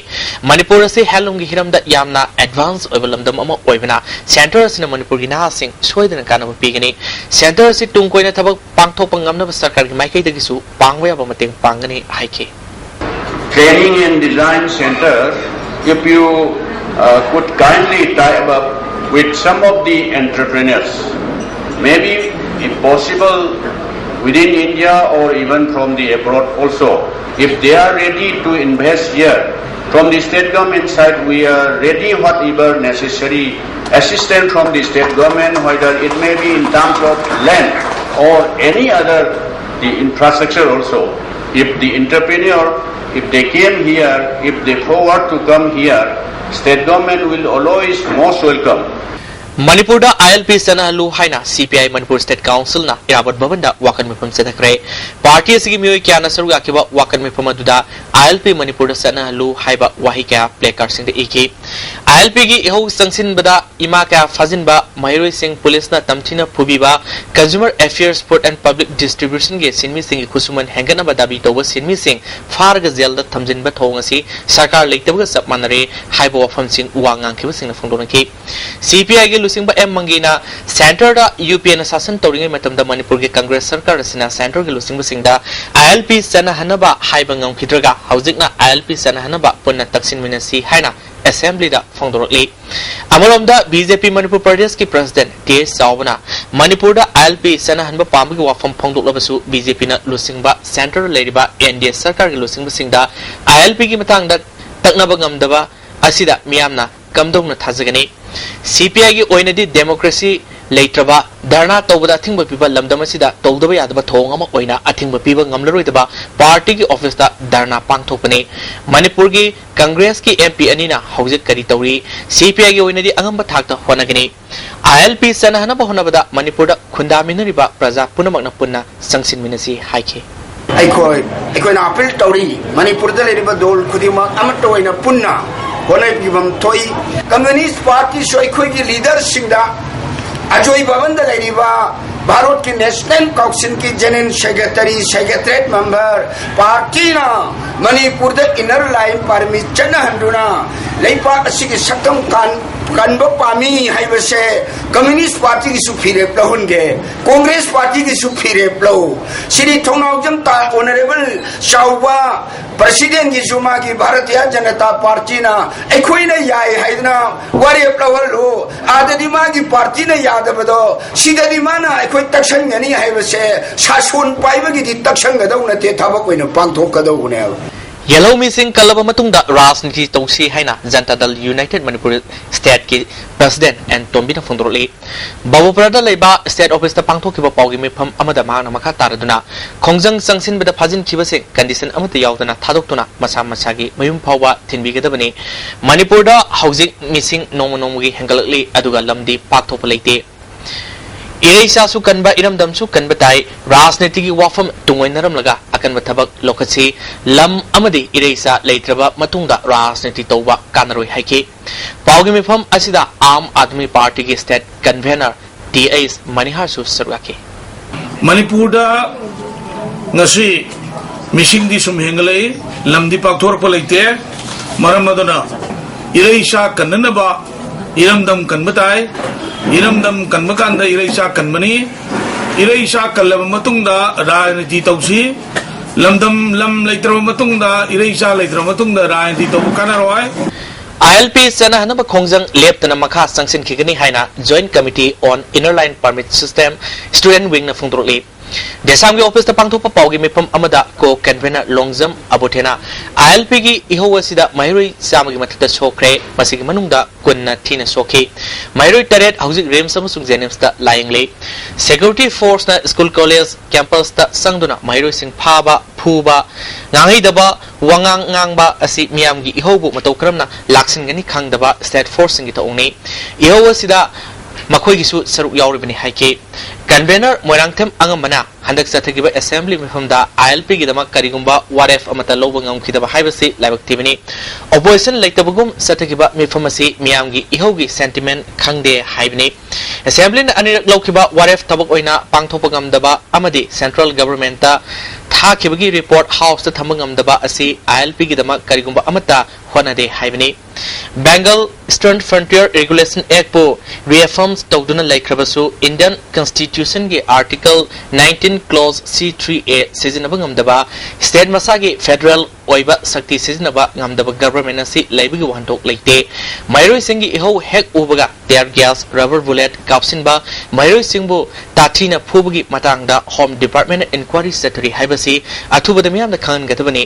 ꯃꯅꯤꯄꯨꯔ ꯑꯁꯤ handloomꯒꯤ ꯍꯤꯔꯝꯗ ꯌꯥꯝꯅ advance ꯑꯣꯏꯕ ꯂꯝꯗꯝ ꯑꯃ ꯑꯣꯏꯕꯅ centre ꯑꯁꯤꯅ ꯃꯅꯤꯄꯨꯔꯒꯤ ꯅꯍꯥꯁꯤꯡ ꯁꯣꯏꯗꯅ ꯀꯥꯟꯅꯕ ꯄꯤꯒꯅꯤ꯫ Centre ꯑꯁꯤ ꯇꯨꯡ ꯀꯣꯏꯅ ꯊꯕꯛ ꯄꯥꯡꯊꯣꯛꯄ ꯉꯝꯅꯕ ꯁꯔꯀꯥꯔꯒꯤ ꯃꯥꯏꯀꯩꯗꯒꯤꯁꯨ ꯄꯥꯡꯕ ꯌꯥꯕ ꯃꯇꯦꯡ ꯄꯥꯡꯒꯅꯤ ꯍꯥꯏꯈꯤ꯫ Training and Design Centre, if you uh, could kindly tie up with some of the entrepreneurs, maybe if possible within India or even from the abroad also, if they are ready to invest here, from the state government side, we are ready, whatever necessary assistance from the state government, whether it may be in terms of land or any other the infrastructure also. If the entrepreneur, if they came here, if they forward to come here, state government will always most welcome. ꯃꯅꯤꯄꯨꯔꯗ I L P ꯆꯠꯅꯍꯜꯂꯨ ꯍꯥꯏꯅ C P I Manipur State Councilꯅ ꯏꯔꯥꯕꯣꯠ ꯚꯕꯟꯗ ꯋꯥꯀꯠ ꯃꯤꯐꯝ ꯆꯠꯊꯈ꯭ꯔꯦ꯫ Party ꯑꯁꯤꯒꯤ ꯃꯤꯑꯣꯏ ꯀꯌꯥꯅ ꯁꯔꯨꯛ ꯌꯥꯈꯤꯕ ꯋꯥꯀꯠ ꯃꯤꯐꯝ ꯑꯗꯨꯗ ꯑꯥꯏ ꯑꯦꯜ ꯄꯤ ꯃꯅꯤꯄꯨꯔꯗ ꯆꯠꯅꯍꯜꯂꯨ ꯍꯥꯏꯕ ꯋꯥꯍꯩ ꯀꯌꯥ placardꯁꯤꯡꯗ ꯏꯈꯤ꯫ ꯑꯥꯏ ꯑꯦꯜ ꯄꯤꯒꯤ ꯏꯍꯧ ꯆꯪꯁꯤꯟꯕꯗ ꯏꯃꯥ ꯀꯌꯥ ꯐꯥꯖꯤꯟꯕ, ꯃꯍꯩꯔꯣꯏꯁꯤꯡ ꯄꯨꯂꯤꯁꯅ ꯇꯝꯊꯤꯅ ꯐꯨꯕꯤꯕ, Consumer Affairs, Food and Public Distributionꯒꯤ ꯁꯤꯟꯃꯤꯁꯤꯡꯒꯤ ꯈꯨꯠꯁꯨꯃꯟ ꯍꯦꯟꯒꯠꯅꯕ ꯗꯥꯕꯤ ꯇꯧꯕ ꯁꯤꯟꯃꯤꯁꯤꯡ ꯐꯥꯔꯒ ꯖꯦꯜꯗ ꯊꯝꯖꯤꯟꯕ ꯊꯧꯑꯣꯡ ꯑꯁꯤ ꯁꯔꯀꯥꯔ ꯂꯩꯇꯕꯒ ꯆꯞ ꯃꯥꯟꯅꯔꯦ ꯍꯥꯏꯕ ꯋꯥꯐꯝꯁꯤꯡ ꯋꯥ ꯉꯥꯡꯈꯤꯕꯁꯤꯡꯅ ꯐꯣꯡꯗꯣꯔꯛꯈꯤ꯫ ꯁꯤ ꯄꯤ ꯑꯥꯏꯒꯤ ꯂꯨꯆꯤꯡꯕ ꯑꯦꯝ ꯃꯪꯒꯤꯅ centreꯗ ꯌꯨ ꯄꯤ ꯑꯦꯅ ꯁꯥꯁꯟ ꯇꯧꯔꯤꯉꯩ ꯃꯇꯝꯗ ꯃꯅꯤꯄꯨꯔꯒꯤ ꯀꯪꯒ꯭ꯔꯦꯁ ꯁꯔꯀꯥꯔ ꯑꯁꯤꯅ centreꯒꯤ ꯂꯨꯆꯤꯡꯕꯁꯤꯡꯗ ꯑꯥꯏ ꯑꯦꯜ ꯄꯤ ꯆꯠꯅꯍꯟꯅꯕ ꯍꯥꯏꯕ ꯉꯝꯈꯤꯗ꯭ꯔꯒ ꯍꯧꯖꯤꯛꯅ ꯑꯥꯏ ꯑꯦꯜ ꯄꯤ ꯆꯠꯅꯍꯟꯅꯕ ꯄꯨꯟꯅ ꯇꯛꯁꯤꯟꯃꯤꯟꯅꯁꯤ ꯍꯥꯏꯅ assemblyꯗ ꯐꯣꯡꯗꯣꯔꯛꯂꯤ꯫ ꯑꯃꯔꯣꯝꯗ ꯕꯤ ꯖꯦ ꯄꯤ ꯃꯅꯤꯄꯨꯔ ꯄ꯭ꯔꯗꯦꯁꯀꯤ president ꯇꯤ ꯑꯦꯁ ꯆꯥꯎꯕꯅ ꯃꯅꯤꯄꯨꯔꯗ ꯑꯥꯏ ꯑꯦꯜ ꯄꯤ ꯆꯠꯅꯍꯟꯕ ꯄꯥꯝꯕꯒꯤ ꯋꯥꯐꯝ ꯐꯣꯡꯗꯣꯛꯂꯕꯁꯨ ꯕꯤ ꯖꯦ ꯄꯤꯅ ꯂꯨꯆꯤꯡꯕ centreꯗ ꯂꯩꯔꯤꯕ ꯑꯦꯟ ꯗꯤ ꯑꯦ ꯁꯔꯀꯥꯔꯒꯤ ꯂꯨꯆꯤꯡꯕꯁꯤꯡꯗ ꯑꯥꯏ ꯑꯦꯜ ꯄꯤꯒꯤ ꯃꯇꯥꯡꯗ ꯇꯛꯅꯕ ꯉꯝꯗꯕ ꯑꯁꯤꯗ ꯃꯤꯌꯥꯝꯅ ꯀꯝꯗꯧꯅ ꯊꯥꯖꯒꯅꯤ? ꯁꯤ ꯄꯤ ꯑꯥꯏꯒꯤ ꯑꯣꯏꯅꯗꯤ democracy ꯂꯩꯇ꯭ꯔꯕ, ꯙꯔꯅꯥ ꯇꯧꯕꯗ ꯑꯊꯤꯡꯕ ꯄꯤꯕ ꯂꯝꯗꯝ ꯑꯁꯤꯗ ꯇꯧꯗꯕ ꯌꯥꯗꯕ ꯊꯧꯑꯣꯡ ꯑꯃ ꯑꯣꯏꯅ ꯑꯊꯤꯡꯕ ꯄꯤꯕ ꯉꯝꯂꯔꯣꯏꯗꯕ partyꯒꯤ officeꯇ ꯙꯔꯅꯥ ꯄꯥꯡꯊꯣꯛꯄꯅꯤ꯫ ꯃꯅꯤꯄꯨꯔꯒꯤ ꯀꯪꯒ꯭ꯔꯦꯁꯀꯤ ꯑꯦꯝ ꯄꯤ ꯑꯅꯤꯅ ꯍꯧꯖꯤꯛ ꯀꯔꯤ ꯇꯧꯔꯤ? ꯁꯤ ꯄꯤ ꯑꯥꯏꯒꯤ ꯑꯣꯏꯅꯗꯤ ꯑꯉꯝꯕ ꯊꯥꯛꯇ ꯍꯣꯠꯅꯒꯅꯤ꯫ ꯑꯥꯏ ꯑꯦꯜ ꯄꯤ ꯆꯠꯅꯍꯟꯅꯕ ꯍꯣꯠꯅꯕꯗ ꯃꯅꯤꯄꯨꯔꯗ ꯈꯨꯟꯗꯥꯃꯤꯟꯅꯔꯤꯕ ꯄ꯭ꯔꯖꯥ ꯄꯨꯝꯅꯃꯛꯅ ꯄꯨꯟꯅ ꯆꯪꯁꯤꯟꯃꯤꯟꯅꯁꯤ ꯍꯥꯏꯈꯤ꯫ ꯑꯩꯈꯣꯏ, ꯑꯩꯈꯣꯏꯅ appeal ꯇꯧꯔꯤ, ꯃꯅꯤꯄꯨꯔꯗ ꯂꯩꯔꯤꯕ ꯗꯣꯜ ꯈꯨꯗꯤꯡꯃꯛ ꯑꯃꯠꯇ ꯑꯣꯏꯅ ꯄꯨꯟꯅ ꯍꯣꯠꯅꯕꯤꯐꯝ ꯊꯣꯛꯏ꯫ Communist Partyꯁꯨ ꯑꯩꯈꯣꯏꯒꯤ leaderꯁꯤꯡꯗ ꯑꯖꯣꯏ ꯚꯕꯟꯗ ꯂꯩꯔꯤꯕ ꯚꯥꯔꯠꯀꯤ National Councilꯒꯤ General Secretary, Secretariat member, partyꯅ ꯃꯅꯤꯄꯨꯔꯗ inner line permit ꯆꯠꯅꯍꯟꯗꯨꯅ ꯂꯩꯕꯥꯛ ꯑꯁꯤꯒꯤ ꯁꯛꯇꯝ ꯀꯥꯟ-, ꯀꯟꯕ ꯄꯥꯝꯃꯤ ꯍꯥꯏꯕꯁꯦ Communist Partyꯒꯤꯁꯨ ꯐꯤꯔꯦꯞ ꯂꯧꯍꯟꯒꯦ, Congress Partyꯒꯤꯁꯨ ꯐꯤꯔꯦꯞ ꯂꯧ꯫ ꯁꯤꯔꯤ ꯊꯣꯡꯅꯥꯎꯖꯝ ꯇꯥ-, Honourable ꯆꯥꯎꯕ Presidentꯒꯤꯁꯨ ꯃꯥꯒꯤ ꯚꯥꯔꯇꯤꯌ ꯖꯅꯇꯥ ꯄꯥꯔꯇꯤꯅ ꯑꯩꯈꯣꯏꯅ ꯌꯥꯏ ꯍꯥꯏꯗꯅ ꯋꯥꯔꯦꯞ ꯂꯧꯍꯜꯂꯨ꯫ ꯑꯥꯗꯗꯤ ꯃꯥꯒꯤ ꯄꯥꯔꯇꯤꯅ ꯌꯥꯗꯕꯗꯣ ꯁꯤꯗꯗꯤ ꯃꯥꯅ ꯑꯩꯈꯣꯏ ꯇꯛꯁꯟꯒꯅꯤ ꯍꯥꯏꯕꯁꯦ ꯁꯥꯁꯣꯟ ꯄꯥꯏꯕꯒꯤꯗꯤ ꯇꯛꯁꯟꯒꯗꯧ ꯅꯠꯇꯦ, ꯊꯕꯛ ꯑꯣꯏꯅ ꯄꯥꯡꯊꯣꯛꯀꯗꯧꯕꯅꯦꯕ꯫ ꯌꯦꯜꯍꯧꯃꯤꯁꯤꯡ ꯀꯜꯂꯕ ꯃꯇꯨꯡꯗ ꯔꯥꯖꯅꯤꯇꯤ ꯇꯧꯁꯤ ꯍꯥꯏꯅ ꯖꯟꯇꯥ ꯗꯜ ꯌꯨꯅꯥꯏꯇꯦꯗ ꯃꯅꯤꯄꯨꯔ ꯁ꯭ꯇꯦꯠꯀꯤ president ꯑꯦꯟ ꯇꯣꯝꯕꯤꯅ ꯐꯣꯡꯗꯣꯔꯛꯂꯤ꯫ ꯕꯕꯨꯄꯨꯔꯗ ꯂꯩꯕ state officeꯇ ꯄꯥꯡꯊꯣꯛꯈꯤꯕ ꯄꯥꯎꯒꯤ ꯃꯤꯐꯝ ꯑꯃꯗ ꯃꯍꯥꯛꯅ ꯃꯈꯥ ꯇꯥꯔꯗꯨꯅ, ꯈꯣꯡꯖꯪ ꯆꯪꯁꯤꯟꯕꯗ ꯐꯥꯖꯤꯟꯈꯤꯕꯁꯤꯡ condition ꯑꯃꯠꯇ ꯌꯥꯎꯗꯅ ꯊꯥꯗꯣꯛꯇꯨꯅ ꯃꯁꯥ ꯃꯁꯥꯒꯤ ꯃꯌꯨꯝ ꯐꯥꯎꯕ ꯊꯤꯟꯕꯤꯒꯗꯕꯅꯤ꯫ ꯃꯅꯤꯄꯨꯔꯗ ꯍꯧꯖꯤꯛ ꯃꯤꯁꯤꯡ ꯅꯣꯡꯃ ꯅꯣꯡꯃꯒꯤ ꯍꯦꯟꯒꯠꯂꯛꯂꯤ, ꯑꯗꯨꯒ ꯂꯝꯗꯤ ꯄꯥꯛꯊꯣꯛꯄ ꯂꯩꯇꯦ꯫ ꯏꯔꯩꯆꯥꯁꯨ ꯀꯟꯕ, ꯏꯔꯝꯗꯝꯁꯨ ꯀꯟꯕ ꯇꯥꯏ꯫ ꯔꯥꯖꯅꯤꯇꯤꯒꯤ ꯋꯥꯐꯝ ꯇꯨꯡꯑꯣꯏꯅꯔꯝꯂꯒ ꯀꯟꯕ ꯊꯕꯛ ꯂꯧꯈꯠꯁꯤ꯫ ꯂꯝ ꯑꯃꯗꯤ ꯏꯔꯩꯆꯥ ꯂꯩꯇ꯭ꯔꯕ ꯃꯇꯨꯡꯗ ꯔꯥꯖꯅꯤꯇꯤ ꯇꯧꯕ ꯀꯥꯟꯅꯔꯣꯏ ꯍꯥꯏꯈꯤ꯫ ꯄꯥꯎꯒꯤ ꯃꯤꯐꯝ ꯑꯁꯤꯗ ꯑꯥꯝ ꯑꯥꯗꯃꯤ ꯄꯥꯔꯇꯤꯒꯤ state convener ꯇꯤ ꯑꯩꯆ ꯃꯅꯤꯍꯥꯔꯁꯨ ꯁꯔꯨꯛ ꯌꯥꯈꯤ꯫ ꯃꯅꯤꯄꯨꯔꯗ ꯉꯁꯤ ꯃꯤꯁꯤꯡꯗꯤ ꯁꯨꯝ ꯍꯦꯟꯒꯠꯂꯛꯏ, ꯂꯝꯗꯤ ꯄꯥꯛꯊꯣꯔꯛꯄ ꯂꯩꯇꯦ꯫ ꯃꯔꯝ ꯑꯗꯨꯅ ꯏꯔꯩꯆꯥ ꯀꯟꯅꯅꯕ ꯏꯔꯝꯗꯝ ꯀꯟꯕ ꯇꯥꯏ꯫ ꯏꯔꯝꯗꯝ ꯀꯟꯕ ꯀꯥꯟꯗ ꯏꯔꯩꯆꯥ ꯀꯟꯕꯅꯤ꯫ ꯏꯔꯩꯆꯥ ꯀꯜꯂꯕ ꯃꯇꯨꯡꯗ ꯔꯥꯖꯅꯤꯇꯤ ꯇꯧꯁꯤ꯫ ꯂꯝꯗꯝ, ꯂꯝ ꯂꯩꯇ꯭ꯔꯕ ꯃꯇꯨꯡꯗ, ꯏꯔꯩꯆꯥ ꯂꯩꯇ꯭ꯔꯕ ꯃꯇꯨꯡꯗ ꯔꯥꯖꯅꯤꯇꯤ ꯇꯧꯕ ꯀꯥꯟꯅꯔꯣꯏ꯫ ꯑꯥꯏ ꯑꯦꯜ ꯄꯤ ꯆꯠꯅꯍꯟꯅꯕ ꯈꯣꯡꯖꯪ ꯂꯦꯞꯇꯅ ꯃꯈꯥ ꯆꯪꯁꯤꯟꯈꯤꯒꯅꯤ ꯍꯥꯏꯅ Joint Committee on Inner Line Permit System, Student Wingꯅ ꯐꯣꯡꯗꯣꯔꯛꯂꯤ꯫ ꯗꯦꯁꯥꯝꯒꯤ ꯑꯣꯐꯤꯁꯇ ꯄꯥꯡꯊꯣꯛꯄ ꯄꯥꯎꯒꯤ ꯃꯤꯐꯝ ꯑꯃꯗ co-convener ꯂꯣꯡꯖꯝ ꯑꯕꯨꯊꯦꯅ ꯑꯥꯏ ꯑꯦꯜ ꯄꯤꯒꯤ ꯏꯍꯧ ꯑꯁꯤꯗ ꯃꯍꯩꯔꯣꯏ ꯆꯥꯝꯃꯒꯤ ꯃꯊꯛꯇ ꯁꯣꯛꯈ꯭ꯔꯦ, ꯃꯁꯤꯒꯤ ꯃꯅꯨꯡꯗ ꯀꯨꯟꯅ ꯊꯤꯅ ꯁꯣꯛꯈꯤ꯫ ꯃꯍꯩꯔꯣꯏ ꯇꯔꯦꯠ ꯍꯧꯖꯤꯛ ꯔꯤꯝꯁ ꯑꯃꯁꯨꯡ ꯖꯦꯅꯤꯝꯁꯇ ꯂꯥꯌꯦꯡꯂꯤ꯫ Security forceꯅ ꯁ꯭ꯀꯨꯜ ꯀꯣꯂꯦꯖ ꯀꯦꯝꯄꯁꯇ ꯆꯪꯗꯨꯅ ꯃꯍꯩꯔꯣꯏꯁꯤꯡ ꯐꯥꯕ, ꯐꯨꯕ, ꯉꯥꯡꯍꯩꯗꯕ ꯋꯥꯉꯥꯡ ꯉꯥꯡꯕ ꯑꯁꯤ ꯃꯤꯌꯥꯝꯒꯤ ꯏꯍꯧꯕꯨ ꯃꯇꯧ ꯀꯔꯝꯅ ꯂꯥꯛꯁꯤꯟꯒꯅꯤ ꯈꯪꯗꯕ state forceꯁꯤꯡꯒꯤ ꯊꯧꯑꯣꯡꯅꯤ꯫ ꯏꯍꯧ ꯑꯁꯤꯗ ꯃꯈꯣꯏꯒꯤꯁꯨ ꯁꯔꯨꯛ ꯌꯥꯎꯔꯤꯕꯅꯤ ꯍꯥꯏꯈꯤ꯫ Convener ꯃꯣꯏꯔꯥꯡꯊꯦꯝ ꯑꯉꯝꯕꯅ ꯍꯟꯗꯛ ꯆꯠꯊꯈꯤꯕ assembly ꯃꯤꯐꯝꯗ ꯑꯥꯏ ꯑꯦꯜ ꯄꯤꯒꯤꯗꯃꯛ ꯀꯔꯤꯒꯨꯝꯕ what if ꯑꯃꯠꯇ ꯂꯧꯕ ꯉꯝꯈꯤꯗꯕ ꯍꯥꯏꯕꯁꯤ ꯂꯥꯏꯕꯛ ꯊꯤꯕꯅꯤ꯫ Opposition ꯂꯩꯇꯕꯒꯨꯝ ꯆꯠꯊꯈꯤꯕ ꯃꯤꯐꯝ ꯑꯁꯤ ꯃꯤꯌꯥꯝꯒꯤ ꯏꯍꯧꯒꯤ sentiment ꯈꯪꯗꯦ ꯍꯥꯏꯕꯅꯤ꯫ Assemblyꯅ ꯑꯅꯤꯔꯛ ꯂꯧꯈꯤꯕ what if ꯊꯕꯛ ꯑꯣꯏꯅ ꯄꯥꯡꯊꯣꯛꯄ ꯉꯝꯗꯕ ꯑꯃꯗꯤ central governmentꯇ ꯊꯥꯈꯤꯕꯒꯤ report houseꯇ ꯊꯝꯕ ꯉꯝꯗꯕ ꯑꯁꯤ ꯑꯥꯏ ꯑꯦꯜ ꯄꯤꯒꯤꯗꯃꯛ ꯀꯔꯤꯒꯨꯝꯕ ꯑꯃꯠꯇ ꯍꯣꯠꯅꯗꯦ ꯍꯥꯏꯕꯅꯤ꯫ Bengal Eastern Frontier Regulation Actꯄꯨ reaffirm ꯇꯧꯗꯨꯅ ꯂꯩꯈ꯭ꯔꯕꯁꯨ, Indian Constitutionꯒꯤ Article nineteen Clause C three A ꯁꯤꯖꯤꯟꯅꯕ ꯉꯝꯗꯕ, state ꯃꯁꯥꯒꯤ federal ꯑꯣꯏꯕ ꯁꯛꯇꯤ ꯁꯤꯖꯤꯟꯅꯕ ꯉꯝꯗꯕ government ꯑꯁꯤ ꯂꯩꯕꯒꯤ ꯋꯥꯍꯟꯊꯣꯛ ꯂꯩꯇꯦ꯫ ꯃꯍꯩꯔꯣꯏꯁꯤꯡꯒꯤ ꯏꯍꯧ ꯍꯦꯛ ꯎꯕꯒ tear gas, rubber bullet ꯀꯥꯞꯁꯤꯟꯕ, ꯃꯍꯩꯔꯣꯏꯁꯤꯡꯕꯨ ꯇꯥꯊꯤꯅ ꯐꯨꯕꯒꯤ ꯃꯇꯥꯡꯗ Home Departmentꯅ inquiry ꯆꯠꯊꯔꯤ ꯍꯥꯏꯕꯁꯤ ꯑꯊꯨꯕꯗ ꯃꯤꯌꯥꯝꯗ ꯈꯪꯍꯟꯒꯗꯕꯅꯤ꯫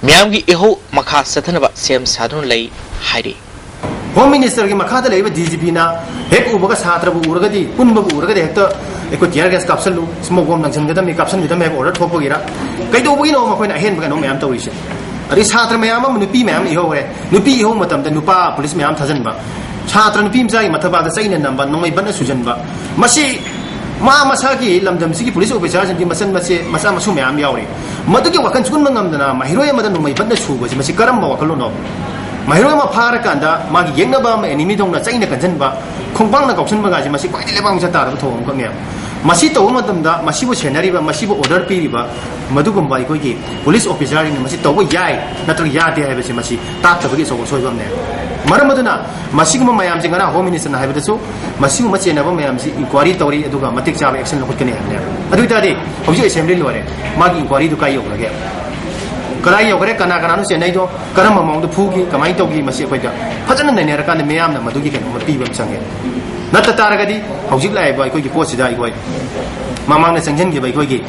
ꯃꯤꯌꯥꯝꯒꯤ ꯏꯍꯧ ꯃꯈꯥ ꯆꯠꯊꯅꯕ ꯁꯦꯝ ꯁꯥꯗꯨꯅ ꯂꯩ ꯍꯥꯏꯔꯤ꯫ Home Ministerꯒꯤ ꯃꯈꯥꯗ ꯂꯩꯔꯤꯕ D G Pꯅ ꯍꯦꯛ ꯎꯕꯒ ꯁꯥꯇ꯭ꯔꯕꯨ ꯎꯔꯒꯗꯤ, ꯄꯨꯟꯕꯕꯨ ꯎꯔꯒꯗꯤ ꯍꯦꯛꯇ ꯑꯩꯈꯣꯏ tear gas ꯀꯥꯞꯁꯜꯂꯨ, smoke bomb ꯂꯪꯁꯤꯟꯒꯗꯕꯅꯤ, ꯀꯥꯞꯁꯟꯒꯗꯕꯅꯤ ꯍꯥꯏꯕ order ꯊꯣꯛꯄꯒꯤꯔ? ꯀꯩꯗꯧꯕꯒꯤꯅꯣ ꯃꯈꯣꯏꯅ ꯑꯍꯦꯟꯕ ꯀꯩꯅꯣ ꯃꯌꯥꯝ ꯇꯧꯔꯤꯁꯦ? ꯑꯗꯩ ꯁꯥꯇ꯭ꯔ ꯃꯌꯥꯝ ꯑꯃ, ꯅꯨꯄꯤ ꯃꯌꯥꯝ ꯏꯍꯧꯔꯦ꯫ ꯅꯨꯄꯤ ꯏꯍꯧ ꯃꯇꯝꯗ ꯅꯨꯄꯥ police ꯃꯌꯥꯝ ꯊꯥꯖꯤꯟꯕ, ꯁꯥꯇ꯭ꯔ ꯅꯨꯄꯤ ꯃꯆꯥꯒꯤ ꯃꯊꯕꯥꯛꯇ ꯆꯩꯅ ꯅꯝꯕ, ꯅꯣꯡꯃꯩ ꯕꯟꯅ ꯁꯨꯖꯟꯕ, ꯃꯁꯤ ꯃꯥ ꯃꯁꯥꯒꯤ ꯂꯝꯗꯝꯁꯤꯒꯤ ꯄꯨꯂꯤꯁ ꯑꯣꯐꯤꯁꯥꯔꯁꯤꯡꯒꯤ ꯃꯆꯟ ꯃꯆꯦ ꯃꯆꯥ ꯃꯁꯨ ꯃꯌꯥꯝ ꯌꯥꯎꯔꯤ꯫ ꯃꯗꯨꯒꯤ ꯋꯥꯈꯜ ꯁꯨꯈꯟꯕ ꯉꯝꯗꯅ ꯃꯍꯩꯔꯣꯏ ꯑꯃꯗ ꯅꯣꯡꯃꯩ ꯕꯟꯗ ꯁꯨꯕꯁꯤ ꯃꯁꯤ ꯀꯔꯝꯕ ꯋꯥꯈꯜꯂꯣꯟꯅꯣ? ꯃꯍꯩꯔꯣꯏ ꯑꯃ ꯐꯥꯔꯀꯥꯟꯗ ꯃꯥꯒꯤ ꯌꯦꯛꯅꯕ ꯑꯃ ꯑꯦꯅꯤꯃꯤꯗꯧꯅ ꯆꯩꯅ ꯀꯟꯁꯤꯟꯕ, ꯈꯣꯡꯄꯥꯛꯅ ꯀꯥꯎꯁꯟꯕꯒꯥꯏꯁꯤ ꯃꯁꯤ ꯈ꯭ꯋꯥꯏꯗꯒꯤ ꯂꯩꯕꯥꯛ ꯃꯆꯥ ꯇꯥꯔꯕ ꯊꯧꯑꯣꯡ ꯑꯃꯈꯛꯅꯦꯕ꯫ ꯃꯁꯤ ꯇꯧꯕ ꯃꯇꯝꯗ ꯃꯁꯤꯕꯨ ꯁꯦꯟꯅꯔꯤꯕ, ꯃꯁꯤꯕꯨ ꯑꯣꯔꯗꯔ ꯄꯤꯔꯤꯕ ꯃꯗꯨꯒꯨꯝꯕ ꯑꯩꯈꯣꯏꯒꯤ ꯄꯨꯂꯤꯁ ꯑꯣꯐꯤꯁꯥꯔꯁꯤꯡꯅ ꯃꯁꯤ ꯇꯧꯕ ꯌꯥꯏ ꯅꯠꯇ꯭ꯔꯒ ꯌꯥꯗꯦ ꯍꯥꯏꯕꯁꯤ ꯃꯁꯤ ꯇꯥꯛꯇꯕꯒꯤ ꯑꯆꯧꯕ ꯑꯁꯣꯏꯕ ꯑꯃꯅꯦ꯫ ꯃꯔꯝ ꯑꯗꯨꯅ ꯃꯁꯤꯒꯨꯝꯕ ꯃꯌꯥꯝꯁꯤ ꯉꯔꯥꯡ ꯍꯣꯝ ꯃꯤꯅꯤꯁꯇꯔꯅ ꯍꯥꯏꯕꯗꯁꯨ ꯃꯁꯤꯒꯨꯝꯕ ꯆꯦꯟꯅꯕ ꯃꯌꯥꯝꯁꯤ ꯏꯟꯀ꯭ꯋꯥꯔꯤ ꯇꯧꯔꯤ, ꯑꯗꯨꯒ ꯃꯇꯤꯛ ꯆꯥꯕ ꯑꯦꯛꯁꯟ ꯂꯧꯈꯠꯀꯅꯤ ꯍꯥꯏꯕꯅꯦ꯫ ꯑꯗꯨ ꯑꯣꯏꯇꯥꯔꯗꯤ ꯍꯧꯖꯤꯛ ꯑꯦꯁꯦꯝꯕ꯭ꯂꯤ ꯂꯣꯏꯔꯦ, ꯃꯥꯒꯤ ꯏꯟꯀ꯭ꯋꯥꯔꯤꯗꯨ ꯀꯥꯏ ꯌꯧꯈ꯭ꯔꯒꯦ? ꯀꯗꯥꯏ ꯌꯧꯈ꯭ꯔꯦ? ꯀꯅꯥ ꯀꯅꯥꯅꯣ ꯆꯦꯟꯅꯩꯗꯣ? ꯀꯔꯝꯕ ꯃꯑꯣꯡꯗ ꯐꯨꯈꯤ? ꯀꯃꯥꯏꯅ ꯇꯧꯈꯤ? ꯃꯁꯤ ꯑꯩꯈꯣꯏꯗ ꯐꯖꯅ ꯅꯩꯅꯔꯀꯥꯟꯗ ꯃꯤꯌꯥꯝꯅ ꯃꯗꯨꯒꯤ ꯀꯩꯅꯣꯝꯃ ꯄꯤꯕ ꯑꯃ ꯆꯪꯉꯦ꯫ ꯅꯠꯇ ꯇꯥꯔꯒꯗꯤ ꯍꯧꯖꯤꯛ ꯂꯥꯛꯏꯕ ꯑꯩꯈꯣꯏꯒꯤ ꯄꯣꯠꯁꯤꯗ ꯑꯩꯈꯣꯏ ꯃꯃꯥꯡꯗ ꯆꯪꯁꯤꯟꯈꯤꯕ ꯑꯩꯈꯣꯏꯒꯤ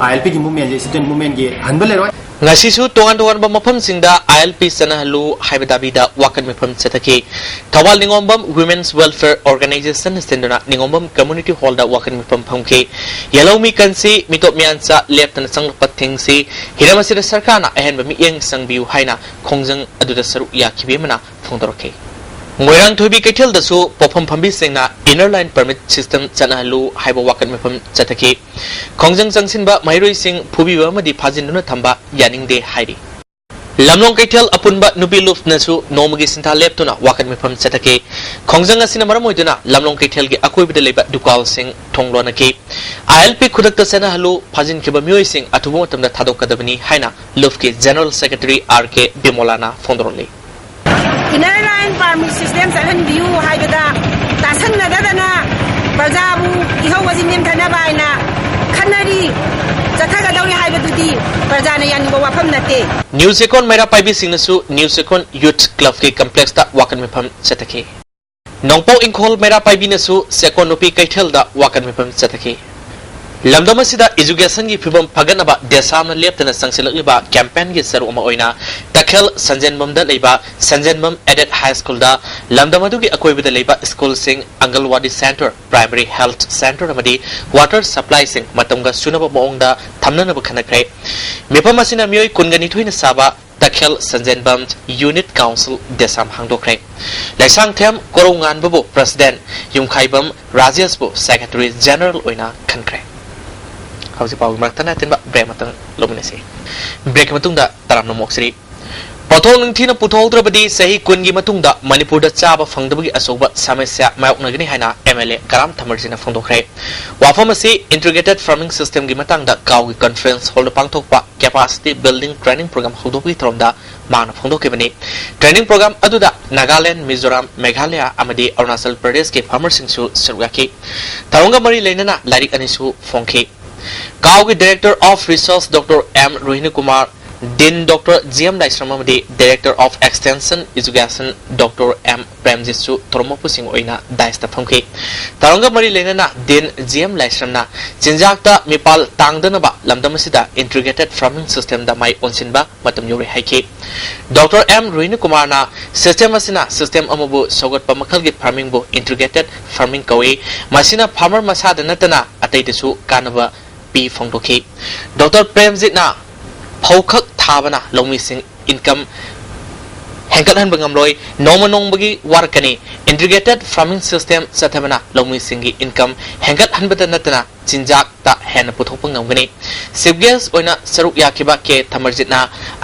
ꯑꯥꯏ ꯑꯦꯜ ꯄꯤꯒꯤ ꯃꯨꯞꯃꯦꯟꯁꯦ, ꯏꯁꯇꯨꯗꯦꯟ ꯃꯨꯞꯃꯦꯟꯒꯤ ꯍꯟꯕ ꯂꯩꯔꯣꯏ꯫ ꯉꯁꯤꯁꯨ ꯇꯣꯉꯥꯟ ꯇꯣꯉꯥꯟꯕ ꯃꯐꯝꯁꯤꯡꯗ ꯑꯥꯏ ꯑꯦꯜ ꯄꯤ ꯆꯠꯅꯍꯜꯂꯨ ꯍꯥꯏꯕ ꯗꯥꯕꯤꯗ ꯋꯥꯀꯠ ꯃꯤꯐꯝ ꯆꯠꯊꯈꯤ꯫ ꯊꯧꯕꯥꯜ ꯅꯤꯉꯣꯝꯕꯝ Women's Welfare Organization ꯁꯤꯟꯗꯨꯅ ꯅꯤꯉꯣꯝꯕꯝ Community Hall ꯗ ꯋꯥꯀꯠ ꯃꯤꯐꯝ ꯐꯝꯈꯤ꯫ ꯌꯦꯜꯍꯧꯃꯤ ꯀꯟꯁꯤ, ꯃꯤꯇꯣꯞ ꯃꯤꯌꯥꯟꯆꯥ ꯂꯦꯞꯇꯅ ꯆꯪꯂꯛꯄ ꯊꯤꯡꯁꯤ, ꯍꯤꯔꯝ ꯑꯁꯤꯗ ꯁꯔꯀꯥꯔꯅ ꯑꯍꯦꯟꯕ ꯃꯤꯠꯌꯦꯡ ꯆꯪꯕꯤꯌꯨ ꯍꯥꯏꯅ ꯈꯣꯡꯖꯪ ꯑꯗꯨꯗ ꯁꯔꯨꯛ ꯌꯥꯈꯤꯕꯤ ꯑꯃꯅ ꯐꯣꯡꯗꯣꯔꯛꯈꯤ꯫ ꯃꯣꯏꯔꯥꯡꯊꯣꯏꯕꯤ ꯀꯩꯊꯦꯜꯗꯁꯨ ꯄꯣꯠꯐꯝ ꯐꯝꯕꯤꯁꯤꯡꯅ Inner Line Permit System ꯆꯠꯅꯍꯜꯂꯨ ꯍꯥꯏꯕ ꯋꯥꯀꯠ ꯃꯤꯐꯝ ꯆꯠꯊꯈꯤ꯫ ꯈꯣꯡꯖꯪ ꯆꯪꯁꯤꯟꯕ ꯃꯍꯩꯔꯣꯏꯁꯤꯡ ꯐꯨꯕꯤꯕ ꯑꯃꯗꯤ ꯐꯥꯖꯤꯟꯗꯨꯅ ꯊꯝꯕ ꯌꯥꯅꯤꯡꯗꯦ ꯍꯥꯏꯔꯤ꯫ ꯂꯝꯂꯣꯡ ꯀꯩꯊꯦꯜ ꯑꯄꯨꯟꯕ ꯅꯨꯄꯤ ꯂꯨꯞꯅꯁꯨ ꯅꯣꯡꯃꯒꯤ ꯁꯤꯟꯊꯥ ꯂꯦꯞꯇꯨꯅ ꯋꯥꯀꯠ ꯃꯤꯐꯝ ꯆꯠꯊꯈꯤ꯫ ꯈꯣꯡꯖꯪ ꯑꯁꯤꯅ ꯃꯔꯝ ꯑꯣꯏꯗꯨꯅ ꯂꯝꯂꯣꯡ ꯀꯩꯊꯦꯜꯒꯤ ꯑꯀꯣꯏꯕꯗ ꯂꯩꯕ ꯗꯨꯀꯥꯟꯁꯤꯡ ꯊꯣꯡ ꯂꯣꯟꯅꯈꯤ꯫ ꯑꯥꯏ ꯑꯦꯜ ꯄꯤ ꯈꯨꯗꯛꯇ ꯆꯠꯅꯍꯜꯂꯨ, ꯐꯥꯖꯤꯟꯈꯤꯕ ꯃꯤꯑꯣꯏꯁꯤꯡ ꯑꯊꯨꯕ ꯃꯇꯝꯗ ꯊꯥꯗꯣꯛꯀꯗꯕꯅꯤ ꯍꯥꯏꯅ ꯂꯨꯞꯀꯤ General Secretary ꯑꯥꯔ ꯀꯦ ꯕꯤꯃꯣꯂꯥꯅ ꯐꯣꯡꯗꯣꯔꯛꯂꯤ꯫ Inner Line Permit System ꯆꯠꯍꯟꯕꯤꯌꯨ ꯍꯥꯏꯕꯗ ꯇꯥꯁꯟꯅꯗꯗꯅ ꯄ꯭ꯔꯖꯥꯕꯨ ꯏꯍꯧ ꯑꯁꯤ ꯅꯦꯝꯊꯅꯕ ꯍꯥꯏꯅ ꯈꯟꯅꯔꯤ, ꯆꯠꯊꯒꯗꯧꯔꯤ ꯍꯥꯏꯕꯗꯨꯗꯤ ꯄ꯭ꯔꯖꯥꯅ ꯌꯥꯅꯤꯡꯕ ꯋꯥꯐꯝ ꯅꯠꯇꯦ꯫ ꯅ꯭ꯌꯨ ꯆꯦꯛꯀꯣꯟ ꯃꯩꯔꯥ ꯄꯥꯏꯕꯤꯁꯤꯡꯅꯁꯨ ꯅ꯭ꯌꯨ ꯆꯦꯛꯀꯣꯟ ꯌꯨꯊ ꯀ꯭ꯂꯕꯀꯤ ꯀꯝꯄ꯭ꯂꯦꯛꯁꯇ ꯋꯥꯀꯠ ꯃꯤꯐꯝ ꯆꯠꯊꯈꯤ꯫ ꯅꯣꯡꯄꯣꯛ ꯏꯪꯈꯣꯜ ꯃꯩꯔꯥ ꯄꯥꯏꯕꯤꯅꯁꯨ ꯆꯦꯛꯀꯣꯟ ꯅꯨꯄꯤ ꯀꯩꯊꯦꯜꯗ ꯋꯥꯀꯠ ꯃꯤꯐꯝ ꯆꯠꯊꯈꯤ꯫ ꯂꯝꯗꯝ ꯑꯁꯤꯗ ꯏꯖꯨꯀꯦꯁꯟꯒꯤ ꯐꯤꯕꯝ ꯐꯒꯠꯅꯕ ꯗꯦꯁꯥꯝꯅ ꯂꯦꯞꯇꯅ ꯆꯪꯁꯤꯜꯂꯛꯂꯤꯕ ꯀꯦꯝꯄꯦꯟꯒꯤ ꯁꯔꯨꯛ ꯑꯃ ꯑꯣꯏꯅ ꯇꯈꯦꯜ ꯁꯟꯖꯦꯟꯕꯝꯗ ꯂꯩꯕ ꯁꯟꯖꯦꯟꯕꯝ ꯑꯦꯗꯦꯗ ꯍꯥꯏ ꯁ꯭ꯀꯨꯜꯗ ꯂꯝꯗꯝ ꯑꯗꯨꯒꯤ ꯑꯀꯣꯏꯕꯗ ꯂꯩꯕ ꯁ꯭ꯀꯨꯜꯁꯤꯡ, ꯑꯪꯒꯜꯋꯥꯗꯤ ꯁꯦꯟꯇꯔ, ꯄ꯭ꯔꯥꯏꯃꯔꯤ ꯍꯦꯜꯊ ꯁꯦꯟꯇꯔ ꯑꯃꯗꯤ ꯋꯥꯇꯔ ꯁꯄ꯭ꯂꯥꯏꯁꯤꯡ ꯃꯇꯝꯒ ꯆꯨꯅꯕ ꯃꯑꯣꯡꯗ ꯊꯝꯅꯅꯕ ꯈꯟꯅꯈ꯭ꯔꯦ꯫ ꯃꯤꯐꯝ ꯑꯁꯤꯅ ꯃꯤꯑꯣꯏ ꯀꯨꯟꯒ ꯅꯤꯊꯣꯏꯅ ꯁꯥꯕ ꯇꯈꯦꯜ ꯁꯟꯖꯦꯟꯕꯝ ꯌꯨꯅꯤꯠ ꯀꯥꯎꯟꯁꯤꯜ ꯗꯦꯁꯥꯝ ꯍꯥꯡꯗꯣꯛꯈ꯭ꯔꯦ꯫ ꯂꯩꯁꯥꯡꯊꯦꯝ ꯀꯣꯔꯧꯉꯥꯟꯕꯕꯨ ꯄ꯭ꯔꯁꯤꯗꯦꯟ, ꯌꯨꯝꯈꯥꯏꯕꯝ ꯔꯥꯖꯦꯁꯄꯨ ꯁꯦꯀ꯭ꯔꯦꯇꯔꯤ ꯖꯦꯅꯔꯦꯜ ꯑꯣꯏꯅ ꯈꯟꯈ꯭ꯔꯦ꯫ ꯍꯧꯖꯤꯛ ꯄꯥꯎꯒꯤ ꯃꯔꯛꯇ ꯅꯠꯇꯤꯟꯕ ꯕ꯭ꯔꯦꯛ ꯑꯃꯇꯪ ꯂꯧꯃꯤꯟꯅꯁꯤ꯫ ꯕ꯭ꯔꯦꯛꯀꯤ ꯃꯇꯨꯡꯗ ꯇꯔꯥꯝꯅ ꯑꯣꯛꯆꯔꯤ꯫ ꯄꯣꯠꯊꯣꯛ ꯅꯤꯡꯊꯤꯅ ꯄꯨꯊꯣꯛꯍꯧꯗ꯭ꯔꯕꯗꯤ ꯆꯍꯤ ꯀꯨꯟꯒꯤ ꯃꯇꯨꯡꯗ ꯃꯅꯤꯄꯨꯔꯗ ꯆꯥꯕ ꯐꯪꯗꯕꯒꯤ ꯑꯆꯧꯕ ꯁꯃꯁ꯭ꯌꯥ ꯃꯥꯌꯣꯛꯅꯒꯅꯤ ꯍꯥꯏꯅ ꯑꯦꯝ ꯑꯦꯜ ꯑꯦ ꯀꯔꯥꯝ ꯊꯃꯔꯖꯤꯅ ꯐꯣꯡꯗꯣꯛꯈ꯭ꯔꯦ꯫ ꯋꯥꯐꯝ ꯑꯁꯤ ꯏꯟꯇꯤꯒ꯭ꯔꯦꯇꯦꯗ ꯐꯥꯔꯃꯤꯡ ꯁꯤꯁꯇꯦꯝꯒꯤ ꯃꯇꯥꯡꯗ ꯀꯥꯎꯒꯤ ꯀꯟꯐꯔꯦꯟꯁ ꯍꯣꯜꯗ ꯄꯥꯡꯊꯣꯛꯄ ꯀꯦꯄꯥꯁꯤꯇꯤ ꯕꯤꯜꯗꯤꯡ ꯇ꯭ꯔꯦꯅꯤꯡ ꯄ꯭ꯔꯣꯒ꯭ꯔꯥꯝ ꯍꯧꯗꯣꯛꯄꯒꯤ ꯊꯧꯔꯝꯗ ꯃꯍꯥꯛꯅ ꯐꯣꯡꯗꯣꯛꯈꯤꯕꯅꯤ꯫ ꯇ꯭ꯔꯦꯅꯤꯡ ꯄ꯭ꯔꯣꯒ꯭ꯔꯥꯝ ꯑꯗꯨꯗ ꯅꯥꯒꯥꯂꯦꯟ, ꯃꯤꯖꯣꯔꯥꯝ, ꯃꯦꯘꯥꯂꯌꯥ ꯑꯃꯗꯤ ꯑꯔꯨꯅꯥꯆꯜ ꯄ꯭ꯔꯗꯦꯁꯀꯤ ꯐꯥꯔꯃꯔꯁꯤꯡꯁꯨ ꯁꯔꯨꯛ ꯌꯥꯈꯤ꯫ ꯊꯧꯔꯝꯒ ꯃꯔꯤ ꯂꯩꯅꯅ ꯂꯥꯏꯔꯤꯛ ꯑꯅꯤꯁꯨ ꯐꯣꯡꯈꯤ꯫ ꯀꯥꯎꯒꯤ Director of Research Doctor M Rohini Kumar, Dean Doctor G M Laishram ꯑꯃꯗꯤ Director of Extension Education Doctor M ꯄ꯭ꯔꯦꯝꯖꯤꯠꯁꯨ ꯊꯧꯔꯝ ꯃꯄꯨꯁꯤꯡ ꯑꯣꯏꯅ ꯗꯥꯏꯁꯇ ꯐꯝꯈꯤ꯫ ꯊꯧꯔꯝꯒ ꯃꯔꯤ ꯂꯩꯅꯅ Dean ꯖꯤ ꯑꯦꯝ ꯂꯥꯏꯁ꯭ꯔꯝꯅ ꯆꯤꯟꯖꯥꯛꯇ ꯃꯤꯄꯥꯜ ꯇꯥꯡꯗꯅꯕ ꯂꯝꯗꯝ ꯑꯁꯤꯗ ꯏꯟꯇꯤꯒ꯭ꯔꯦꯇꯦꯗ ꯐꯥꯔꯃꯤꯡ ꯁꯤꯁꯇꯦꯝꯗ ꯃꯥꯏ ꯑꯣꯟꯁꯤꯟꯕ ꯃꯇꯝ ꯌꯧꯔꯦ ꯍꯥꯏꯈꯤ꯫ ꯗꯣꯛꯇꯔ ꯑꯦꯝ ꯔꯣꯍꯤꯅꯤ ꯀꯨꯃꯥꯔꯅ ꯁꯤꯁꯇꯦꯝ ꯑꯁꯤꯅ ꯁꯤꯁꯇꯦꯝ ꯑꯃꯕꯨ ꯁꯧꯒꯠꯄ ꯃꯈꯜꯒꯤ ꯐꯥꯔꯃꯤꯡꯕꯨ ꯏꯟꯇꯤꯒ꯭ꯔꯦꯇꯦꯗ ꯐꯥꯔꯃꯤꯡ ꯀꯧꯏ꯫ ꯃꯁꯤꯅ ꯐꯥꯔꯃꯔ ꯃꯁꯥꯗ ꯅꯠꯇꯅ ꯑꯇꯩꯗꯁꯨ ꯀꯥꯟꯅꯕ ꯄꯤ ꯐꯣꯡꯗꯣꯛꯈꯤ꯫ ꯗꯣꯛꯇꯔ ꯄ꯭ꯔꯦꯝꯖꯤꯠꯅ ꯐꯧ ꯈꯛ ꯊꯥꯕꯅ ꯂꯧꯃꯤꯁꯤꯡ ꯏꯟꯀꯝ ꯍꯦꯟꯒꯠꯍꯟꯕ ꯉꯝꯂꯣꯏ, ꯅꯣꯡꯃ ꯅꯣꯡꯃꯒꯤ ꯋꯥꯔꯛꯀꯅꯤ꯫ ꯏꯟꯇꯤꯒ꯭ꯔꯦꯇꯦꯗ ꯐꯥꯔꯃꯤꯡ ꯁꯤꯁꯇꯦꯝ ꯆꯠꯊꯕꯅ ꯂꯧꯃꯤꯁꯤꯡꯒꯤ ꯏꯟꯀꯝ ꯍꯦꯟꯒꯠꯍꯟꯕꯗ ꯅꯠꯇꯅ ꯆꯤꯟꯖꯥꯛꯇ ꯍꯦꯟꯅ ꯄꯨꯊꯣꯛꯄ ꯉꯝꯒꯅꯤ꯫ ꯆꯤꯐ ꯒꯦꯁ ꯑꯣꯏꯅ ꯁꯔꯨꯛ ꯌꯥꯈꯤꯕ ꯀꯦ ꯊꯃꯔꯖꯤꯠꯅ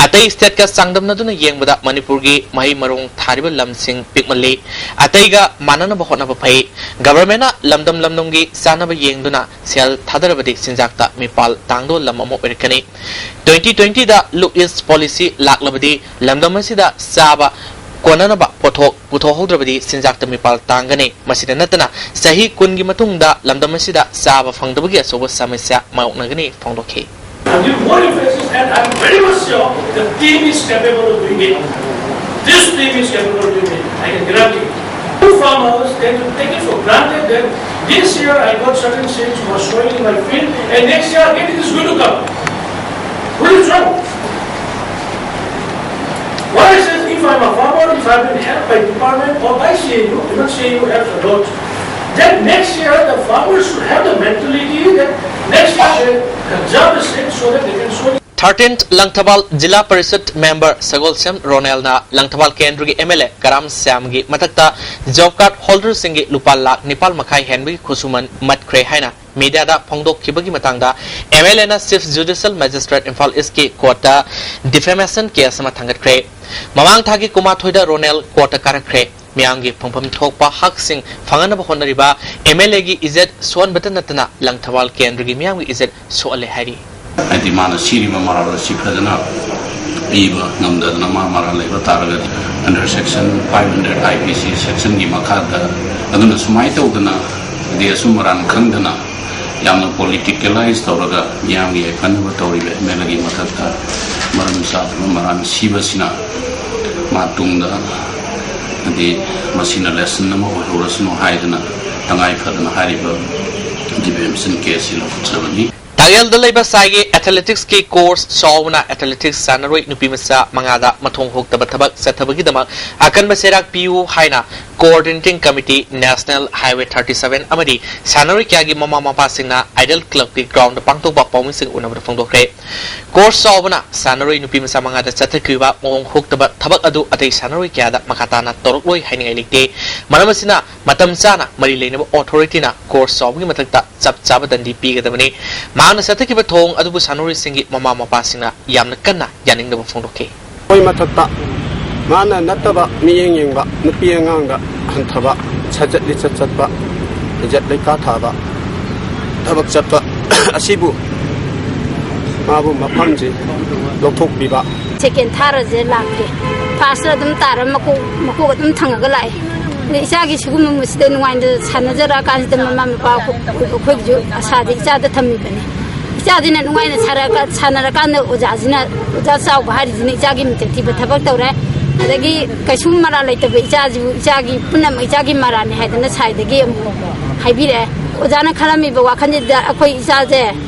ꯑꯇꯩ ꯁ꯭ꯇꯦꯠꯀ ꯆꯥꯡꯗꯝꯅꯗꯨꯅ ꯌꯦꯡꯕꯗ ꯃꯅꯤꯄꯨꯔꯒꯤ ꯃꯍꯩ ꯃꯔꯣꯡ ꯊꯥꯔꯤꯕ ꯂꯝꯁꯤꯡ ꯄꯤꯛꯃꯜꯂꯤ꯫ ꯑꯇꯩꯒ ꯃꯥꯟꯅꯅꯕ ꯍꯣꯠꯅꯕ ꯐꯩ꯫ ꯒꯚꯔꯟꯃꯦꯟꯠꯅ ꯂꯝꯗꯝ ꯂꯝꯗꯝꯒꯤ ꯆꯥꯅꯕ ꯌꯦꯡꯗꯨꯅ ꯁꯦꯜ ꯊꯥꯗꯔꯕꯗꯤ ꯆꯤꯟꯖꯥꯛꯇ ꯃꯤꯄꯥꯜ ꯇꯥꯡꯗꯕ ꯂꯝ ꯑꯃ ꯑꯣꯏꯔꯛꯀꯅꯤ꯫ ꯇ꯭ꯋꯦꯟꯇꯤ ꯇ꯭ꯋꯦꯟꯇꯤꯗ ꯂꯨꯛ ꯏꯁ ꯄꯣꯂꯤꯁꯤ ꯂꯥꯛꯂꯕꯗꯤ ꯂꯝꯗꯝ ꯑꯁꯤꯗ ꯆꯥꯕ ꯀꯣꯟꯅꯅꯕ ꯄꯣꯠꯊꯣꯛ ꯄꯨꯊꯣꯛꯍꯧꯗ꯭ꯔꯕꯗꯤ ꯆꯤꯟꯖꯥꯛꯇ ꯃꯤꯄꯥꯜ ꯇꯥꯡꯒꯅꯤ꯫ ꯃꯁꯤꯗ ꯅꯠꯇꯅ ꯆꯍꯤ ꯀꯨꯟꯒꯤ ꯃꯇꯨꯡꯗ ꯂꯝꯗꯝ ꯑꯁꯤꯗ ꯆꯥꯕ ꯐꯪꯗꯕꯒꯤ ꯑꯆꯧꯕ ꯁꯃꯁ꯭ꯌꯥ ꯃꯥꯌꯣꯛꯅꯒꯅꯤ ꯐꯣꯡꯗꯣꯛꯈꯤ꯫ I give more emphasis, and I'm very much sure the team is capable of doing it. This team is capable of doing it. I can guarantee. Two farmers tend to take it for granted that this year I got certain seeds were showing in my field, and next year again it is going to come. What is wrong? Why is it if I'm a farmer, if I've been helped by department or by C A U, even C A U helps a lot, then next year the farmers should have the mentality that next year they conserve the seeds so that they can sow Thirteenth Langthabal ꯖꯤꯂꯥ ꯄꯔꯤꯁꯠ member Sagolsem ꯔꯣꯅꯦꯜꯅ ꯂꯪꯊꯕꯥꯜ ꯀꯦꯟꯗ꯭ꯔꯒꯤ M L A ꯀꯔꯥꯝ ꯁ꯭ꯌꯥꯝꯒꯤ ꯃꯊꯛꯇ job card ꯍꯣꯜꯗꯔꯁꯤꯡꯒꯤ ꯂꯨꯄꯥ ꯂꯥꯈ ꯅꯤꯄꯥꯜ ꯃꯈꯥꯏ ꯍꯦꯟꯕꯒꯤ ꯈꯨꯠꯁꯨꯃꯟ ꯃꯠꯈ꯭ꯔꯦ ꯍꯥꯏꯅ ꯃꯤꯗꯤꯌꯥꯗ ꯐꯣꯡꯗꯣꯛꯈꯤꯕꯒꯤ ꯃꯇꯥꯡꯗ ꯑꯦꯝ ꯑꯦꯜ ꯑꯦꯅ ꯆꯤꯐ ꯖꯨꯗꯤꯁꯤꯌꯦꯜ ꯃꯦꯖꯤꯁꯇ꯭ꯔꯦꯠ ꯏꯝꯐꯥꯜ ꯏꯁꯀꯤ ꯀꯣꯔꯠꯇ ꯗꯤꯐꯦꯃꯦꯁꯟ ꯀꯦꯁ ꯑꯃ ꯊꯥꯡꯒꯠꯈ꯭ꯔꯦ꯫ ꯃꯃꯥꯡ ꯊꯥꯒꯤ ꯀꯨꯟꯃꯥꯊꯣꯏꯗ ꯔꯣꯅꯦꯜ ꯀꯣꯔꯠꯇ ꯀꯥꯔꯛꯈ꯭ꯔꯦ꯫ ꯃꯤꯌꯥꯝꯒꯤ ꯐꯪꯐꯝ ꯊꯣꯛꯄ ꯍꯛꯁꯤꯡ ꯐꯪꯍꯟꯅꯕ ꯍꯣꯠꯅꯔꯤꯕ ꯑꯦꯝ ꯑꯦꯜ ꯑꯦꯒꯤ ꯏꯖꯠ ꯁꯣꯛꯍꯟꯕꯇ ꯅꯠꯇꯅ ꯂꯪꯊꯕꯥꯜ ꯀꯦꯟꯗ꯭ꯔꯒꯤ ꯃꯤꯌꯥꯝꯒꯤ ꯏꯖꯠ ꯁꯣꯛꯍꯜꯂꯦ ꯍꯥꯏꯔꯤ꯫ ꯍꯥꯏꯗꯤ ꯃꯥꯅ ꯁꯤꯔꯤꯕ ꯃꯔꯥꯜ ꯑꯁꯤ ꯐꯖꯅ ꯄꯤꯕ ꯉꯝꯗꯗꯅ ꯃꯥ ꯃꯔꯥꯜ ꯂꯩꯕ ꯇꯥꯔꯒꯗꯤ under section five hundred I P C sectionꯒꯤ ꯃꯈꯥꯗ ꯑꯗꯨꯅ ꯁꯨꯃꯥꯏꯅ ꯇꯧꯗꯅ ꯍꯥꯏꯗꯤ ꯑꯆꯨꯝ ꯑꯔꯥꯟ ꯈꯪꯗꯅ ꯌꯥꯝꯅ politicalize ꯇꯧꯔꯒ ꯃꯤꯌꯥꯝꯒꯤ ꯌꯥꯏꯐꯅꯕ ꯇꯧꯔꯤꯕ ꯑꯦꯝ ꯑꯦꯜ ꯑꯦꯒꯤ ꯃꯊꯛꯇ ꯃꯔꯝ ꯆꯥꯗꯕ ꯃꯔꯥꯜ ꯁꯤꯕꯁꯤꯅ ꯃꯥ ꯇꯨꯡꯗ ꯍꯥꯏꯗꯤ ꯃꯁꯤꯅ lesson ꯑꯃ ꯑꯣꯏꯍꯧꯔꯁꯅꯨ ꯍꯥꯏꯗꯅ ꯇꯉꯥꯏ ꯐꯗꯅ ꯍꯥꯏꯔꯤꯕ defamation caseꯁꯤ ꯂꯧꯈꯠꯆꯕꯅꯤ꯫ ꯇꯥꯛꯌꯦꯜꯗ ꯂꯩꯕ ꯁꯥꯏꯒꯤ ꯑꯦꯊꯂꯦꯇꯤꯛꯁꯀꯤ ꯀꯣꯔꯁ ꯆꯥꯎꯕꯅ ꯑꯦꯊꯂꯦꯇꯤꯛꯁ ꯁꯥꯟꯅꯔꯣꯏ ꯅꯨꯄꯤ ꯃꯆꯥ ꯃꯉꯥꯗ ꯃꯊꯣꯡ ꯍꯨꯛꯇꯕ ꯊꯕꯛ ꯆꯠꯊꯕꯒꯤꯗꯃꯛ ꯑꯀꯟꯕ ꯆꯩꯔꯥꯛ ꯄꯤꯌꯨ ꯍꯥꯏꯅ Coordinating Committee, National Highway thirty seven ꯑꯃꯗꯤ ꯁꯥꯟꯅꯔꯣꯏ ꯀꯌꯥꯒꯤ ꯃꯃꯥ ꯃꯄꯥꯁꯤꯡꯅ ꯑꯥꯏꯗꯜ ꯀ꯭ꯂꯕꯀꯤ ꯒ꯭ꯔꯥꯎꯟꯗ ꯄꯥꯡꯊꯣꯛꯄ ꯄꯥꯎꯃꯤꯁꯤꯡ ꯎꯅꯕꯗ ꯐꯣꯡꯗꯣꯛꯈ꯭ꯔꯦ꯫ ꯀꯣꯔꯁ ꯆꯥꯎꯕꯅ ꯁꯥꯟꯅꯔꯣꯏ ꯅꯨꯄꯤ ꯃꯆꯥ ꯃꯉꯥꯗ ꯆꯠꯊꯈꯤꯕ ꯃꯑꯣꯡ ꯍꯨꯛꯇꯕ ꯊꯕꯛ ꯑꯗꯨ ꯑꯇꯩ ꯁꯥꯟꯅꯔꯣꯏ ꯀꯌꯥꯗ ꯃꯈꯥ ꯇꯥꯅ ꯇꯧꯔꯛꯂꯣꯏ ꯍꯥꯏꯅꯤꯡꯉꯥꯏ ꯂꯩꯇꯦ꯫ ꯃꯔꯝ ꯑꯁꯤꯅ ꯃꯇꯝ ꯆꯥꯅ ꯃꯔꯤ ꯂꯩꯅꯕ ꯑꯣꯊꯣꯔꯤꯇꯤꯅ ꯀꯣꯔꯁ ꯆꯥꯎꯕꯒꯤ ꯃꯊꯛꯇ ꯆꯞ ꯆꯥꯕ ꯗꯟꯗꯤ ꯄꯤꯒꯗꯕꯅꯤ꯫ ꯃꯍꯥꯛꯅ ꯆꯠꯊꯈꯤꯕ ꯊꯧꯑꯣꯡ ꯑꯗꯨꯕꯨ ꯁꯥꯟꯅꯔꯣꯏꯁꯤꯡꯒꯤ ꯃꯃꯥ ꯃꯄꯥꯁꯤꯡꯅ ꯌꯥꯝꯅ ꯀꯟꯅ ꯌꯥꯅꯤꯡꯗꯕ ꯐꯣꯡꯗꯣꯛꯈꯤ꯫ ꯑꯩꯈꯣꯏ ꯃꯊꯛꯇ ꯃꯥꯅ ꯅꯠꯇꯕ ꯃꯤꯠꯌꯦꯡ ꯌꯦꯡꯕ, ꯅꯨꯄꯤ ꯑꯉꯥꯡꯗ ꯍꯟꯊꯕ, ꯁꯖꯠ ꯂꯤꯆꯠ ꯆꯠꯄ, ꯏꯖꯠ ꯂꯩꯈꯥ ꯊꯥꯕ ꯊꯕꯛ ꯆꯠꯄ ꯑꯁꯤꯕꯨ ꯃꯥꯕꯨ ꯃꯐꯝꯁꯤ ꯂꯧꯊꯣꯛꯄꯤꯕ꯫ ꯁꯦꯀꯦꯟ ꯊꯥꯔꯁꯦ ꯂꯥꯛꯇꯦ꯫ ꯐꯥꯔꯁꯇ ꯑꯗꯨꯝ ꯇꯥꯔ ꯃꯀꯣꯛ, ꯃꯀꯣꯛ ꯑꯗꯨꯝ ꯊꯪꯉꯒ ꯂꯥꯛꯑꯦ꯫ ꯑꯗꯩ ꯏꯆꯥꯒꯤ ꯁꯤꯒꯨꯝꯕ ꯃꯁꯤꯗ ꯅꯨꯡꯉꯥꯏꯅ ꯁꯥꯟꯅꯖꯔꯛꯑꯀꯥꯟꯁꯤꯗ ꯃꯃꯥ ꯃꯄꯥ ꯑꯩꯈꯣꯏ-, ꯑꯩꯈꯣꯏꯒꯤꯁꯨ ꯑꯁꯥꯗꯤ ꯏꯆꯥꯗ ꯊꯝꯃꯤꯕꯅꯤ꯫ ꯏꯆꯥꯁꯤꯅ ꯅꯨꯡꯉꯥꯏꯅ ꯁꯥꯔꯛꯑꯀ-, ꯁꯥꯟꯅꯔꯀꯥꯟꯗ ꯑꯣꯖꯥꯁꯤꯅ, ꯑꯣꯖꯥ ꯆꯥꯎꯕ ꯍꯥꯏꯔꯤꯁꯤꯅ ꯏꯆꯥꯒꯤ ꯃꯤꯡꯆꯠ ꯊꯤꯕ ꯊꯕꯛ ꯇꯧꯔꯦ꯫ ꯑꯗꯒꯤ ꯀꯩꯁꯨꯝ ꯃꯔꯥꯜ ꯂꯩꯇꯕ ꯏꯆꯥꯁꯤꯕꯨ ꯏꯆꯥꯒꯤ ꯄꯨꯝꯅꯃꯛ ꯏꯆꯥꯒꯤ ꯃꯔꯥꯜꯅꯤ ꯍꯥꯏꯗꯅ ꯁꯥꯏꯗꯒꯤ ꯑꯃꯨꯛ ꯍꯥꯏꯕꯤꯔꯛꯑꯦ꯫ ꯑꯣꯖꯥꯅ ꯈꯜꯂꯝꯃꯤꯕ ꯋꯥꯈꯜꯁꯤꯗ ꯑꯩꯈꯣꯏ ꯏꯆꯥꯁꯦ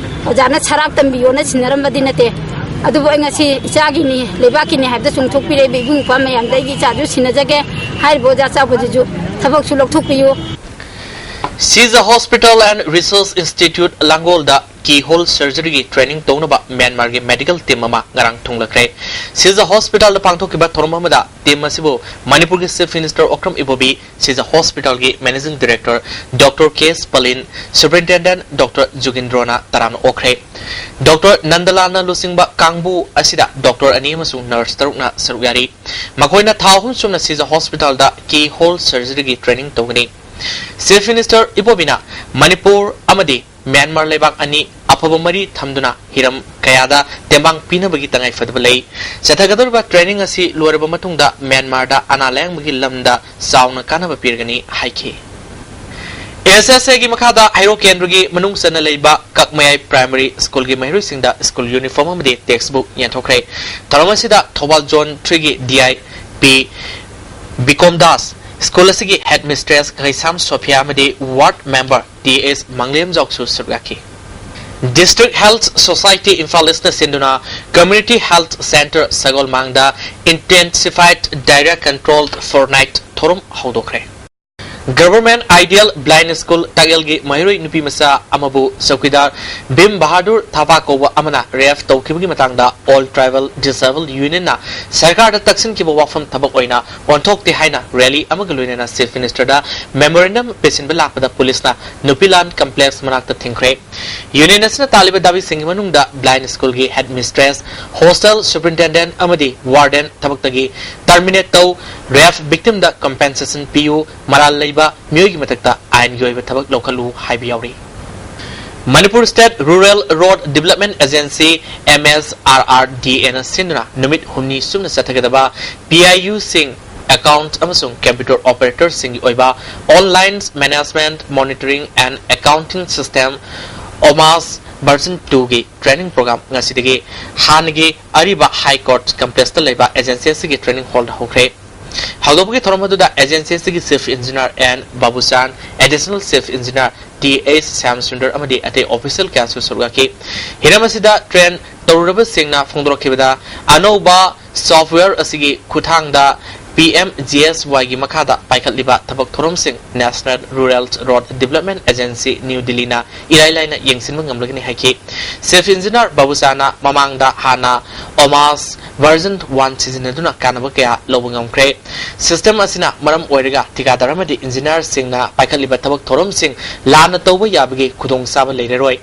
ꯑꯣꯖꯥꯅ ꯁꯔꯥꯛ ꯇꯝꯕꯤꯌꯣꯅ ꯁꯤꯟꯅꯔꯝꯕꯗꯤ ꯅꯠꯇꯦ꯫ ꯑꯗꯨꯕꯨ ꯑꯩ ꯉꯁꯤ ꯏꯆꯥꯒꯤꯅꯤ, ꯂꯩꯕꯥꯛꯀꯤꯅꯤ ꯍꯥꯏꯕꯗ ꯆꯣꯡꯊꯣꯛꯄꯤꯔꯛꯏꯕ ꯏꯕꯨꯡ ꯏꯄ꯭ꯋꯥ ꯃꯌꯥꯝꯗ ꯑꯩꯒꯤ ꯏꯆꯥꯁꯨ ꯁꯤꯟꯅꯖꯒꯦ꯫ ꯍꯥꯏꯔꯤꯕ ꯑꯣꯖꯥ ꯆꯥꯎꯕꯗꯨꯁꯨ ꯊꯕꯛꯁꯨ ꯂꯧꯊꯣꯛꯄꯤꯌꯨ꯫ Sija Hospital and Research Institute ꯂꯥꯡꯒꯣꯜꯗ Keyhole surgery ꯒꯤ training ꯇꯧꯅꯕ ꯃ꯭ꯌꯥꯟꯃꯥꯔꯒꯤ medical team ꯑꯃ ꯉꯔꯥꯡ ꯊꯨꯡꯂꯈ꯭ꯔꯦ꯫ ꯁꯤꯖ hospital ꯗ ꯄꯥꯡꯊꯣꯛꯈꯤꯕ ꯊꯧꯔꯝ ꯑꯃꯗ team ꯑꯁꯤꯕꯨ ꯃꯅꯤꯄꯨꯔꯒꯤ Chief Minister ꯑꯣꯀ꯭ꯔꯝ ꯏꯕꯣꯕꯤ, ꯁꯤꯖ hospital ꯒꯤ Managing Director Doctor ꯀꯦ ꯑꯦꯁ ꯄꯂꯤꯟ, Superintendent Doctor ꯖꯨꯒꯤꯟꯗ꯭ꯔꯣꯅ ꯇꯔꯥꯝꯅ ꯑꯣꯛꯈ꯭ꯔꯦ꯫ Doctor ꯅꯟꯗꯂꯥꯜꯅ ꯂꯨꯆꯤꯡꯕ ꯀꯥꯡꯕꯨ ꯑꯁꯤꯗ doctor ꯑꯅꯤ ꯑꯃꯁꯨꯡ nurse ꯇꯔꯨꯛꯅ ꯁꯔꯨꯛ ꯌꯥꯔꯤ꯫ ꯃꯈꯣꯏꯅ ꯊꯥ ꯑꯍꯨꯝ ꯆꯨꯞꯅ ꯁꯤꯖ hospital ꯗ keyhole surgery ꯒꯤ training ꯇꯧꯒꯅꯤ꯫ Chief Minister ꯏꯕꯣꯕꯤꯅ ꯃꯅꯤꯄꯨꯔ ꯑꯃꯗꯤ ꯃ꯭ꯌꯥꯟꯃꯥꯔ ꯂꯩꯕꯥꯛ ꯑꯅꯤ ꯑꯐꯕ ꯃꯔꯤ ꯊꯝꯗꯨꯅ ꯍꯤꯔꯝ ꯀꯌꯥꯗ ꯇꯦꯡꯕꯥꯡ ꯄꯤꯅꯕꯒꯤ ꯇꯉꯥꯏꯐꯗꯕ ꯂꯩ꯫ ꯆꯠꯊꯒꯗꯧꯔꯤꯕ training ꯑꯁꯤ ꯂꯣꯏꯔꯕ ꯃꯇꯨꯡꯗ ꯃ꯭ꯌꯥꯟꯃꯥꯔꯗ ꯑꯅꯥ ꯂꯥꯌꯦꯡꯕꯒꯤ ꯂꯝꯗ ꯆꯥꯎꯅ ꯀꯥꯟꯅꯕ ꯄꯤꯔꯒꯅꯤ ꯍꯥꯏꯈꯤ꯫ ꯑꯦꯁ ꯑꯦꯁ ꯑꯦꯒꯤ ꯃꯈꯥꯗ ꯍꯩꯔꯣꯛ ꯀꯦꯟꯗ꯭ꯔꯒꯤ ꯃꯅꯨꯡ ꯆꯟꯅ ꯂꯩꯕ ꯀꯛꯃꯌꯥꯏ primary school ꯒꯤ ꯃꯍꯩꯔꯣꯏꯁꯤꯡꯗ school uniform ꯑꯃꯗꯤ textbook ꯌꯦꯟꯊꯣꯛꯈ꯭ꯔꯦ꯫ ꯊꯧꯔꯝ ꯑꯁꯤꯗ ꯊꯧꯕꯥꯜ Zone three ꯒꯤ D I P BCom Das, school ꯑꯁꯤꯒꯤ headmistress ꯀꯩꯁꯥꯝ ꯁꯣꯐꯤꯌꯥ ꯑꯃꯗꯤ ward member ꯇꯤ ꯑꯦꯁ ꯃꯪꯂꯦꯝꯖꯥꯎꯁꯨ ꯁꯔꯨꯛ ꯌꯥꯈꯤ꯫ District Health Society Imphal East ꯅ ꯁꯤꯟꯗꯨꯅ Community Health Centre ꯁꯒꯣꯜꯃꯥꯡꯗ Intensified Diarrhoea Control Fortnight ꯊꯧꯔꯝ ꯍꯧꯗꯣꯛꯈ꯭ꯔꯦ꯫ Government Ideal Blind School ꯇꯥꯛꯌꯦꯜꯒꯤ ꯃꯍꯩꯔꯣꯏ ꯅꯨꯄꯤ ꯃꯆꯥ ꯑꯃꯕꯨ ꯆꯧꯀꯤꯗꯥꯔ ꯚꯤꯝ ꯕꯍꯥꯗꯨꯔ ꯊꯥꯄꯥ ꯀꯧꯕ ꯑꯃꯅ rape ꯇꯧꯈꯤꯕꯒꯤ ꯃꯇꯥꯡꯗ All Tribal Disabled Union ꯅ ꯁꯔꯀꯥꯔꯗ ꯇꯛꯁꯤꯟꯈꯤꯕ ꯋꯥꯐꯝ ꯊꯕꯛ ꯑꯣꯏꯅ ꯑꯣꯟꯊꯣꯛꯇꯦ ꯍꯥꯏꯅ rally ꯑꯃꯒ ꯂꯣꯏꯅꯅ Chief Minister ꯗ memorandum ꯄꯤꯁꯤꯟꯕ ꯂꯥꯛꯄꯗ ꯄꯨꯂꯤꯁꯅ ꯅꯨꯄꯤꯂꯥꯟ complex ꯃꯅꯥꯛꯇ ꯊꯤꯡꯈ꯭ꯔꯦ꯫ Union ꯑꯁꯤꯅ ꯇꯥꯜꯂꯤꯕ ꯗꯥꯕꯤꯁꯤꯡꯒꯤ ꯃꯅꯨꯡꯗ blind school ꯒꯤ headmistress, hostel superintendent ꯑꯃꯗꯤ warden ꯊꯕꯛꯇꯒꯤ terminate ꯇꯧ, rape victim ꯗ compensation ꯄꯤꯌꯨ, ꯃꯔꯥꯜ ꯂꯩꯕ ꯃꯤꯑꯣꯏꯒꯤ ꯃꯊꯛꯇ ꯑꯥꯏꯟꯒꯤ ꯑꯣꯏꯕ ꯊꯕꯛ ꯂꯧꯈꯠꯂꯨ ꯍꯥꯏꯕ ꯌꯥꯎꯔꯤ꯫ Manipur State Rural Road Development Agency, M S R R D A ꯅ ꯁꯤꯟꯗꯨꯅ ꯅꯨꯃꯤꯠ ꯍꯨꯝꯅꯤ ꯆꯨꯞꯅ ꯆꯠꯊꯒꯗꯕ P I U ꯁꯤꯡ, account ꯑꯃꯁꯨꯡ computer operator ꯁꯤꯡꯒꯤ ꯑꯣꯏꯕ Online Management Monitoring and Accounting System, OMAS version two ꯒꯤ training program ꯉꯁꯤꯗꯒꯤ ꯍꯥꯟꯅꯒꯤ ꯑꯔꯤꯕ High Court complex ꯇ ꯂꯩꯕ agency ꯑꯁꯤꯒꯤ training hall ꯗ ꯍꯧꯈ꯭ꯔꯦ꯫ ꯍꯧꯗꯣꯛꯄꯒꯤ ꯊꯧꯔꯝ ꯑꯗꯨꯗ agency ꯑꯁꯤꯒꯤ Chief Engineer N Babuchan, Additional Chief Engineer T S Shyam Sunder ꯑꯃꯗꯤ ꯑꯇꯩ official ꯀꯌꯥꯁꯨ ꯁꯔꯨꯛ ꯌꯥꯈꯤ꯫ ꯍꯤꯔꯝ ꯑꯁꯤꯗ train ꯇꯧꯔꯨꯔꯕꯁꯤꯡꯅ ꯐꯣꯡꯗꯣꯔꯛꯈꯤꯕꯗ, ꯑꯅꯧꯕ software ꯑꯁꯤꯒꯤ ꯈꯨꯠꯊꯥꯡꯗ ꯄꯤ ꯑꯦꯝ ꯖꯤ ꯑꯦꯁ ꯋꯥꯏꯒꯤ ꯃꯈꯥꯗ ꯄꯥꯏꯈꯠꯂꯤꯕ ꯊꯕꯛ ꯊꯧꯔꯝꯁꯤꯡ National Rural Road Development Agency, New ꯗꯤꯜꯂꯤꯅ ꯏꯔꯥꯏ ꯂꯥꯏꯅ ꯌꯦꯡꯁꯤꯟꯕ ꯉꯝꯂꯒꯅꯤ ꯍꯥꯏꯈꯤ꯫ Chief Engineer ꯕꯥꯕꯨꯆꯥꯅ ꯃꯃꯥꯡꯗ ꯍꯥꯟꯅ ꯑꯣꯃꯥꯁ version one ꯁꯤꯖꯤꯟꯅꯗꯨꯅ ꯀꯥꯟꯅꯕ ꯀꯌꯥ ꯂꯧꯕ ꯉꯝꯈ꯭ꯔꯦ꯫ System ꯑꯁꯤꯅ ꯃꯔꯝ ꯑꯣꯏꯔꯒ ꯊꯤꯀꯥꯗꯥꯔ ꯑꯃꯗꯤ engineerꯁꯤꯡꯅ ꯄꯥꯏꯈꯠꯂꯤꯕ ꯊꯕꯛ ꯊꯧꯔꯝꯁꯤꯡ ꯂꯥꯟꯅ ꯇꯧꯕ ꯌꯥꯕꯒꯤ ꯈꯨꯗꯣꯡꯆꯥꯕ ꯂꯩꯔꯔꯣꯏ꯫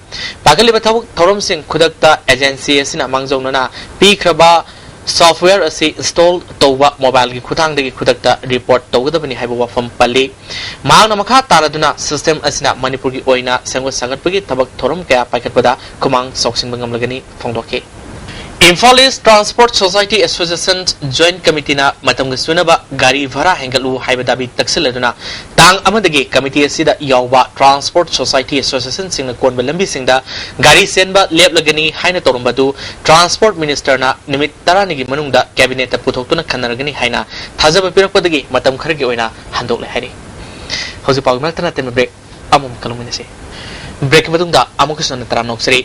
ꯄꯥꯏꯈꯠꯂꯤꯕ ꯊꯕꯛ ꯊꯧꯔꯝꯁꯤꯡ ꯈꯨꯗꯛꯇ agency ꯑꯁꯤꯅ ꯃꯥꯡꯖꯧꯅꯅ ꯄꯤꯈ꯭ꯔꯕ software ꯑꯁꯤ install ꯇꯧꯕ mobileꯒꯤ ꯈꯨꯠꯊꯥꯡꯗꯒꯤ ꯈꯨꯗꯛꯇ report ꯇꯧꯒꯗꯕꯅꯤ ꯍꯥꯏꯕ ꯋꯥꯐꯝ ꯄꯜꯂꯤ꯫ ꯃꯍꯥꯛꯅ ꯃꯈꯥ ꯇꯥꯔꯗꯨꯅ system ꯑꯁꯤꯅ ꯃꯅꯤꯄꯨꯔꯒꯤ ꯑꯣꯏꯅ ꯁꯦꯝꯒꯠ ꯁꯥꯒꯠꯄꯒꯤ ꯊꯕꯛ ꯊꯧꯔꯝ ꯀꯌꯥ ꯄꯥꯏꯈꯠꯄꯗ ꯈꯨꯃꯥꯡ ꯆꯥꯎꯁꯤꯟꯕ ꯉꯝꯂꯒꯅꯤ ꯐꯣꯡꯗꯣꯛꯈꯤ꯫ Imphal East Transport Society Association Joint Committeeꯅ ꯃꯇꯝꯒ ꯆꯨꯅꯕ ꯒꯥꯔꯤ ꯚꯔꯥ ꯍꯦꯟꯒꯠꯂꯨ ꯍꯥꯏꯕ ꯗꯥꯕꯤ ꯇꯛꯁꯤꯜꯂꯗꯨꯅ ꯇꯥꯡ ꯑꯃꯗꯒꯤ committee ꯑꯁꯤꯗ ꯌꯥꯎꯕ Transport Society Associationꯁꯤꯡꯅ ꯀꯣꯟꯕ ꯂꯝꯕꯤꯁꯤꯡꯗ ꯒꯥꯔꯤ ꯆꯦꯟꯕ ꯂꯦꯞꯂꯒꯅꯤ ꯍꯥꯏꯅ ꯇꯧꯔꯝꯕ ꯑꯗꯨ Transport Ministerꯅ ꯅꯨꯃꯤꯠ ꯇꯔꯥꯅꯤꯒꯤ ꯃꯅꯨꯡꯗ cabinetꯇ ꯄꯨꯊꯣꯛꯇꯨꯅ ꯈꯟꯅꯔꯒꯅꯤ ꯍꯥꯏꯅ ꯊꯥꯖꯕ ꯄꯤꯔꯛꯄꯗꯒꯤ ꯃꯇꯝ ꯈꯔꯒꯤ ꯑꯣꯏꯅ ꯍꯟꯗꯣꯛꯂꯦ ꯍꯥꯏꯔꯤ꯫ ꯍꯧꯖꯤꯛ ꯄꯥꯎꯒꯤ ꯃꯔꯛꯇ ꯅꯠꯇꯦ, break ꯑꯃꯃꯨꯛꯀ ꯂꯧꯃꯤꯟꯅꯁꯤ꯫ Breakꯀꯤ ꯃꯇꯨꯡꯗ ꯑꯃꯨꯛꯀꯁꯨ ꯍꯟꯅ ꯇꯔꯥꯝꯅ ꯑꯣꯛꯆꯔꯤ꯫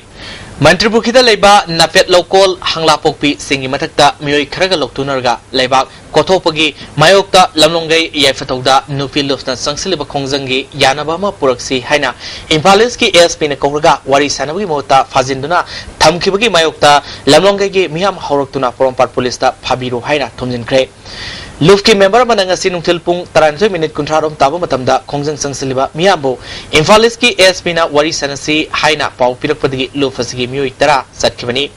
ꯃꯟꯇ꯭ꯔꯤꯄꯨꯈ꯭ꯔꯤꯗ ꯂꯩꯕ ꯅꯥꯄꯦꯠ ꯂꯧꯀꯣꯜ ꯍꯪꯂꯥꯄꯣꯛꯄꯤ ꯆꯤꯡꯒꯤ ꯃꯊꯛꯇ ꯃꯤꯑꯣꯏ ꯈꯔꯒ ꯂꯧꯊꯨꯅꯔꯒ ꯂꯩꯕꯥꯛ ꯀꯣꯊꯣꯛꯄꯒꯤ ꯃꯥꯌꯣꯛꯇ ꯂꯝꯂꯣꯡꯒꯩ ꯌꯥꯏꯐꯊꯧꯗ ꯅꯨꯄꯤ ꯂꯨꯞꯅ ꯆꯪꯁꯤꯜꯂꯤꯕ ꯈꯣꯡꯖꯪꯒꯤ ꯌꯥꯅꯕ ꯑꯃ ꯄꯨꯔꯛꯁꯤ ꯍꯥꯏꯅ ꯏꯝꯐꯥꯜ ꯏꯁꯀꯤ ꯑꯦꯁ ꯄꯤꯅ ꯀꯧꯔꯒ ꯋꯥꯔꯤ ꯁꯥꯟꯅꯕꯒꯤ ꯃꯍꯨꯠꯇ ꯐꯥꯖꯤꯟꯗꯨꯅ ꯊꯝꯈꯤꯕꯒꯤ ꯃꯥꯌꯣꯛꯇ ꯂꯝꯂꯣꯡꯒꯩꯒꯤ ꯃꯤꯌꯥꯝ ꯍꯧꯔꯛꯇꯨꯅ ꯄꯣꯔꯣꯝꯄꯥꯠ ꯄꯨꯂꯤꯁꯇ ꯐꯥꯕꯤꯔꯨ ꯍꯥꯏꯅ ꯊꯣꯝꯖꯤꯟꯈ꯭ꯔꯦ꯫ ꯂꯨꯞꯀꯤ member ꯑꯃꯅ ꯉꯁꯤ ꯅꯨꯡꯊꯤꯜ ꯄꯨꯡ ꯇꯔꯥꯅꯤꯊꯣꯏ minute ꯀꯨꯟꯊ꯭ꯔꯥ ꯔꯣꯝ ꯇꯥꯕ ꯃꯇꯝꯗ ꯈꯣꯡꯖꯪ ꯆꯪꯁꯤꯜꯂꯤꯕ ꯃꯤꯌꯥꯝꯕꯨ ꯏꯝꯐꯥꯜ ꯏꯁꯀꯤ ꯑꯦꯁ ꯄꯤꯅ ꯋꯥꯔꯤ ꯁꯥꯟꯅꯁꯤ ꯍꯥꯏꯅ ꯄꯥꯎ ꯄꯤꯔꯛꯄꯗꯒꯤ ꯂꯨꯞ ꯑꯁꯤꯒꯤ ꯃꯤꯑꯣꯏ ꯇꯔꯥ ꯆꯠꯈꯤꯕꯅꯤ꯫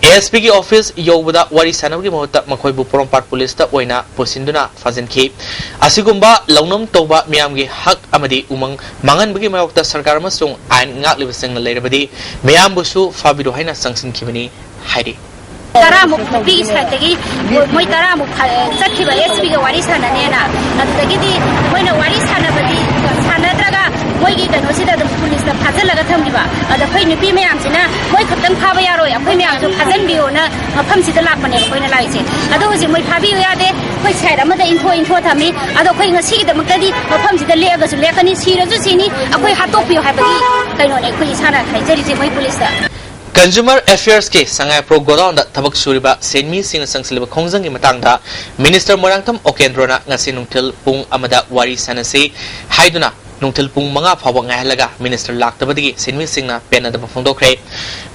ꯑꯦꯁ ꯄꯤꯒꯤ office ꯌꯧꯕꯗ ꯋꯥꯔꯤ ꯁꯥꯟꯅꯕꯒꯤ ꯃꯍꯨꯠꯇ ꯃꯈꯣꯏꯕꯨ ꯄꯣꯔꯣꯝꯄꯥꯠ ꯄꯨꯂꯤꯁꯇ ꯑꯣꯏꯅ ꯄꯨꯁꯤꯟꯗꯨꯅ ꯐꯥꯖꯤꯟꯈꯤ꯫ ꯑꯁꯤꯒꯨꯝꯕ ꯂꯧꯅꯝ ꯇꯧꯕ ꯃꯤꯌꯥꯝꯒꯤ ꯍꯛ ꯑꯃꯗꯤ ꯎꯃꯪ ꯃꯥꯡꯍꯟꯕꯒꯤ ꯃꯥꯌꯣꯛꯇ ꯁꯔꯀꯥꯔ ꯑꯃꯁꯨꯡ ꯑꯥꯏꯟ ꯉꯥꯛꯂꯤꯕꯁꯤꯡꯅ ꯂꯩꯔꯕꯗꯤ ꯃꯤꯌꯥꯝꯕꯨꯁꯨ ꯐꯥꯕꯤꯔꯨ ꯍꯥꯏꯅ ꯆꯪꯁꯤꯟꯈꯤꯕꯅꯤ ꯍꯥꯏꯔꯤ꯫ ꯇꯔꯥꯃꯨꯛ ꯅꯨꯄꯤꯒꯤ sideꯇꯒꯤ ꯃꯣꯏ ꯇꯔꯥꯃꯨꯛ ꯐꯥ-, ꯆꯠꯈꯤꯕ ꯑꯦꯁ ꯄꯤꯒ ꯋꯥꯔꯤ ꯁꯥꯟꯅꯅꯦꯅ꯫ ꯑꯗꯨꯗꯒꯤꯗꯤ ꯃꯣꯏꯅ ꯋꯥꯔꯤ ꯁꯥꯟꯅꯕꯗꯤ ꯁꯥꯟꯅꯗ꯭ꯔꯒ ꯃꯣꯏꯒꯤ ꯀꯩꯅꯣꯁꯤꯗ ꯑꯗꯨꯝ ꯄꯨꯂꯤꯁꯅ ꯐꯥꯖꯤꯜꯂꯒ ꯊꯝꯈꯤꯕ꯫ ꯑꯗ ꯑꯩꯈꯣꯏ ꯅꯨꯄꯤ ꯃꯌꯥꯝꯁꯤꯅ ꯃꯣꯏ ꯈꯛꯇꯪ ꯐꯥꯕ ꯌꯥꯔꯣꯏ, ꯑꯩꯈꯣꯏ ꯃꯌꯥꯝꯁꯨ ꯐꯥꯖꯤꯟꯕꯤꯌꯣꯅ ꯃꯐꯝꯁꯤꯗ ꯂꯥꯛꯄꯅꯦꯕ ꯑꯩꯈꯣꯏꯅ ꯂꯥꯛꯏꯁꯦ꯫ ꯑꯗꯣ ꯍꯧꯖꯤꯛ ꯃꯣꯏ ꯐꯥꯕꯤꯌꯨ ꯌꯥꯗꯦ, ꯑꯩꯈꯣꯏ side ꯑꯃꯗ ꯏꯟꯊꯣꯛ ꯏꯟꯊꯣꯛ ꯊꯝꯃꯤ꯫ ꯑꯗꯣ ꯑꯩꯈꯣꯏ ꯉꯁꯤꯒꯤꯗꯃꯛꯇꯗꯤ ꯃꯐꯝꯁꯤꯗ ꯂꯦꯛꯑꯒꯁꯨ ꯂꯦꯛꯀꯅꯤ, ꯁꯤꯔꯁꯨ ꯁꯤꯅꯤ, ꯑꯩꯈꯣꯏ ꯍꯥꯠꯇꯣꯛꯄꯤꯌꯨ ꯍꯥꯏꯕꯒꯤ ꯀꯩꯅꯣꯅꯦ ꯑꯩꯈꯣꯏ ꯏꯁꯥꯅ ꯍꯥꯏꯖꯔꯤꯁꯦ ꯃꯣꯏ ꯄꯨꯂꯤꯁꯇ꯫ Consumer Affairs ꯀꯤ ꯁꯉꯥꯏꯄ꯭ꯔꯧ ꯒꯣꯗꯥꯎꯟꯗ ꯊꯕꯛ ꯁꯨꯔꯤꯕ ꯁꯦꯟꯃꯤꯁꯤꯡꯅ ꯆꯪꯁꯤꯜꯂꯤꯕ ꯈꯣꯡꯖꯪꯒꯤ ꯃꯇꯥꯡꯗ Minister ꯃꯣꯏꯔꯥꯡꯊꯦꯝ ꯎꯀꯦꯟꯗ꯭ꯔꯣꯅ ꯉꯁꯤ ꯅꯨꯡꯊꯤꯜ ꯄꯨꯡ ꯑꯃꯗ ꯋꯥꯔꯤ ꯁꯥꯟꯅꯁꯤ ꯍꯥꯏꯗꯨꯅ ꯅꯨꯡꯊꯤꯜ ꯄꯨꯡ ꯃꯉꯥ ꯐꯥꯎꯕ ꯉꯥꯏꯍꯜꯂꯒ Minister ꯂꯥꯛꯇꯕꯗꯒꯤ ꯁꯦꯟꯃꯤꯁꯤꯡꯅ ꯄꯦꯟꯅꯗꯕ ꯐꯣꯡꯗꯣꯛꯈ꯭ꯔꯦ꯫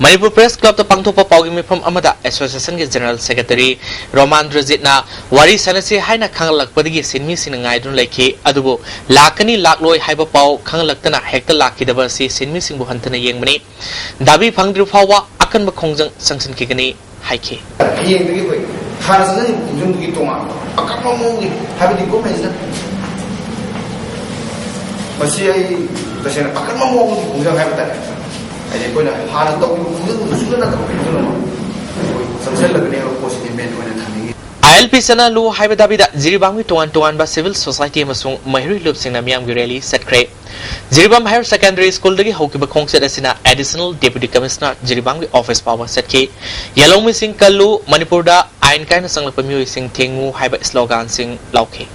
ꯃꯅꯤꯄꯨꯔ Press Club ꯇ ꯄꯥꯡꯊꯣꯛꯄ ꯄꯥꯎꯒꯤ ꯃꯤꯐꯝ ꯑꯃꯗ Association ꯒꯤ General Secretary ꯔꯣꯃꯥꯟꯗ꯭ꯔꯖꯤꯠꯅ ꯋꯥꯔꯤ ꯁꯥꯟꯅꯁꯤ ꯍꯥꯏꯅ ꯈꯪꯍꯜꯂꯛꯄꯗꯒꯤ ꯁꯦꯟꯃꯤꯁꯤꯡꯅ ꯉꯥꯏꯗꯨꯅ ꯂꯩꯈꯤ꯫ ꯑꯗꯨꯕꯨ ꯂꯥꯛꯀꯅꯤ ꯂꯥꯛꯂꯣꯏ ꯍꯥꯏꯕ ꯄꯥꯎ ꯈꯪꯍꯜꯂꯛꯇꯅ ꯍꯦꯛꯇ ꯂꯥꯛꯈꯤꯗꯕ ꯑꯁꯤ ꯁꯦꯟꯃꯤꯁꯤꯡꯕꯨ ꯍꯟꯊꯅ ꯌꯦꯡꯕꯅꯤ꯫ ꯗꯥꯕꯤ ꯐꯪꯗ꯭ꯔꯤ ꯐꯥꯎꯕ ꯑꯀꯟꯕ ꯈꯣꯡꯖꯪ ꯆꯪꯁꯤꯟꯈꯤꯒꯅꯤ ꯍꯥꯏꯈꯤ꯫ ꯍꯌꯦꯡꯗꯒꯤ ꯑꯩꯈꯣꯏ ꯍꯥꯟꯅ ꯆꯠꯅꯔꯤꯕ ꯈꯣꯡꯖꯪꯗꯨꯒꯤ ꯇꯣꯉꯥꯟꯕ ꯑꯀꯟꯕ ꯃꯑꯣꯡꯒꯤ, ꯍꯥꯏꯕꯗꯤ government ꯁꯤꯅ ꯃꯁꯤ ꯑꯩ ꯇꯁꯦꯡꯅ ꯑꯀꯟꯕ ꯃꯑꯣꯡꯒꯤ ꯈꯣꯡꯖꯪ ꯍꯥꯏꯕ ꯇꯥꯔꯦ꯫ ꯍꯥꯏꯗꯤ ꯑꯩꯈꯣꯏꯅ ꯍꯥꯟꯅ ꯇꯧꯈꯤꯕ ꯈꯣꯡꯖꯪꯗꯨ ꯁꯨꯡꯅ ꯅꯠꯇꯕ ꯈꯣꯡꯖꯪ ꯑꯃ ꯑꯩꯈꯣꯏ ꯆꯪꯁꯤꯜꯂꯒꯅꯤ ꯍꯥꯏꯕ ꯄꯣꯠꯁꯤꯗꯤ main ꯑꯣꯏꯅ ꯊꯝꯅꯤꯡꯉꯤ꯫ ꯑꯥꯏ ꯑꯦꯜ ꯄꯤ ꯆꯠꯅꯍꯜꯂꯨ ꯍꯥꯏꯕ ꯗꯥꯕꯤꯗ ꯖꯤꯔꯤꯕꯥꯝꯒꯤ ꯇꯣꯉꯥꯟ ꯇꯣꯉꯥꯟꯕ civil society ꯑꯃꯁꯨꯡ ꯃꯍꯩꯔꯣꯏ ꯂꯨꯞꯁꯤꯡꯅ ꯃꯤꯌꯥꯝꯒꯤ rally ꯆꯠꯈ꯭ꯔꯦ꯫ ꯖꯤꯔꯤꯕꯥꯝ Higher Secondary School ꯗꯒꯤ ꯍꯧꯈꯤꯕ ꯈꯣꯡꯆꯠ ꯑꯁꯤꯅ Additional Deputy Commissioner ꯖꯤꯔꯤꯕꯥꯝꯒꯤ office ꯐꯥꯎꯕ ꯆꯠꯈꯤ꯫ ꯌꯥꯂꯣꯡꯃꯤꯁꯤꯡ ꯀꯜꯂꯨ, ꯃꯅꯤꯄꯨꯔꯗ ꯑꯥꯏꯟ ꯀꯥꯏꯅ ꯆꯪꯂꯛꯄ ꯃꯤꯑꯣꯏꯁꯤꯡ ꯊꯤꯡꯉꯨ ꯍꯥꯏꯕ slogan ꯁꯤꯡ ꯂꯥꯎꯈꯤ꯫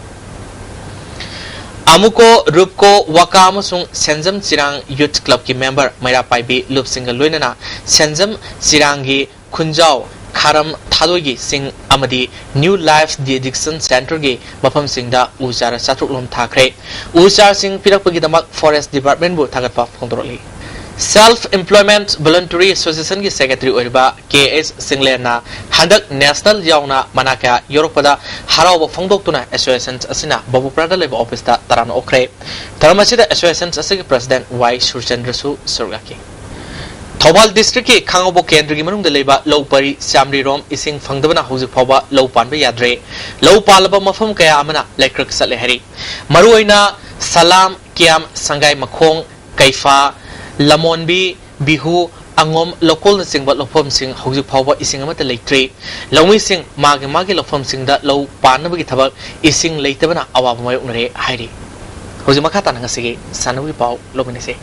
ꯑꯃꯨꯀꯣ, ꯔꯨꯞꯀꯣ, ꯋꯥꯀꯥ ꯑꯃꯁꯨꯡ ꯁꯦꯟꯖꯝ ꯆꯤꯔꯥꯡ Youth Club ꯀꯤ member ꯃꯩꯔꯥ ꯄꯥꯏꯕꯤ ꯂꯨꯞꯁꯤꯡꯒ ꯂꯣꯏꯅꯅ ꯁꯦꯟꯖꯝ ꯆꯤꯔꯥꯡꯒꯤ ꯈꯨꯟꯖꯥꯎ, ꯈꯥꯔꯝ, ꯊꯥꯗꯣꯏꯒꯤ ꯆꯤꯡ ꯑꯃꯗꯤ New Life Dedication Centre ꯒꯤ ꯃꯐꯝꯁꯤꯡꯗ ꯎ ꯆꯥꯔꯥ ꯆꯥꯇ꯭ꯔꯨꯛ ꯂꯣꯝ ꯊꯥꯈ꯭ꯔꯦ꯫ ꯎ ꯆꯥꯔꯥꯁꯤꯡ ꯄꯤꯔꯛꯄꯒꯤꯗꯃꯛ Forest Department ꯕꯨ ꯊꯥꯒꯠꯄ ꯐꯣꯡꯗꯣꯔꯛꯂꯤ꯫ Self Employment Voluntary Association ꯒꯤ Secretary ꯑꯣꯏꯔꯤꯕ ꯀꯦ ꯑꯦꯁ ꯆꯤꯡꯂꯦꯟꯅ ꯍꯟꯗꯛ National ꯌꯥꯎꯅ ꯃꯅꯥ ꯀꯌꯥ ꯌꯧꯔꯛꯄꯗ ꯍꯔꯥꯎꯕ ꯐꯣꯡꯗꯣꯛꯇꯨꯅ Association ꯑꯁꯤꯅ ꯕꯕꯨꯄ꯭ꯔꯥꯗ ꯂꯩꯕ office ꯇ ꯇꯔꯥꯝꯅ ꯑꯣꯛꯈ꯭ꯔꯦ꯫ ꯊꯧꯔꯝ ꯑꯁꯤꯗ Association ꯑꯁꯤꯒꯤ President ꯋꯥꯏ ꯁꯨꯔꯆꯟꯗ꯭ꯔꯁꯨ ꯁꯔꯨꯛ ꯌꯥꯈꯤ꯫ ꯊꯧꯕꯥꯜ district ꯀꯤ ꯈꯥꯉꯕꯣꯛ ꯀꯦꯟꯗ꯭ꯔꯒꯤ ꯃꯅꯨꯡꯗ ꯂꯩꯕ ꯂꯧ ꯄꯔꯤ ꯆꯥꯝꯔꯤꯔꯣꯝ ꯏꯁꯤꯡ ꯐꯪꯗꯕꯅ ꯍꯧꯖꯤꯛ ꯐꯥꯎꯕ ꯂꯧ ꯄꯥꯟꯕ ꯌꯥꯗ꯭ꯔꯦ꯫ ꯂꯧ ꯄꯥꯜꯂꯕ ꯃꯐꯝ ꯀꯌꯥ ꯑꯃꯅ ꯂꯩꯀ꯭ꯔꯛ ꯆꯠꯂꯦ ꯍꯥꯏꯔꯤ꯫ ꯃꯔꯨꯑꯣꯏꯅ ꯁꯂꯥꯝ, ꯀꯤꯌꯥꯝ, ꯁꯪꯒꯥꯏ ꯃꯈꯣꯡ, ꯀꯩꯐꯥ, ꯂꯃꯣꯟꯕꯤ, ꯕꯤꯍꯨ, ꯑꯉꯣꯝ, ꯂꯧꯀꯣꯜꯅꯆꯤꯡꯕ ꯂꯧꯐꯝꯁꯤꯡ ꯍꯧꯖꯤꯛ ꯐꯥꯎꯕ ꯏꯁꯤꯡ ꯑꯃꯠꯇ ꯂꯩꯇ꯭ꯔꯤ꯫ ꯂꯧꯃꯤꯁꯤꯡ ꯃꯥꯒꯤ ꯃꯥꯒꯤ ꯂꯧꯐꯝꯁꯤꯡꯗ ꯂꯧ ꯄꯥꯟꯅꯕꯒꯤ ꯊꯕꯛ ꯏꯁꯤꯡ ꯂꯩꯇꯕꯅ ꯑꯋꯥꯕ ꯃꯥꯌꯣꯛꯅꯔꯦ ꯍꯥꯏꯔꯤ꯫ ꯍꯧꯖꯤꯛ ꯃꯈꯥ ꯇꯥꯅ ꯉꯁꯤꯒꯤ ꯁꯥꯟꯅꯕꯒꯤ ꯄꯥꯎ ꯂꯧꯃꯤꯟꯅꯁꯤ꯫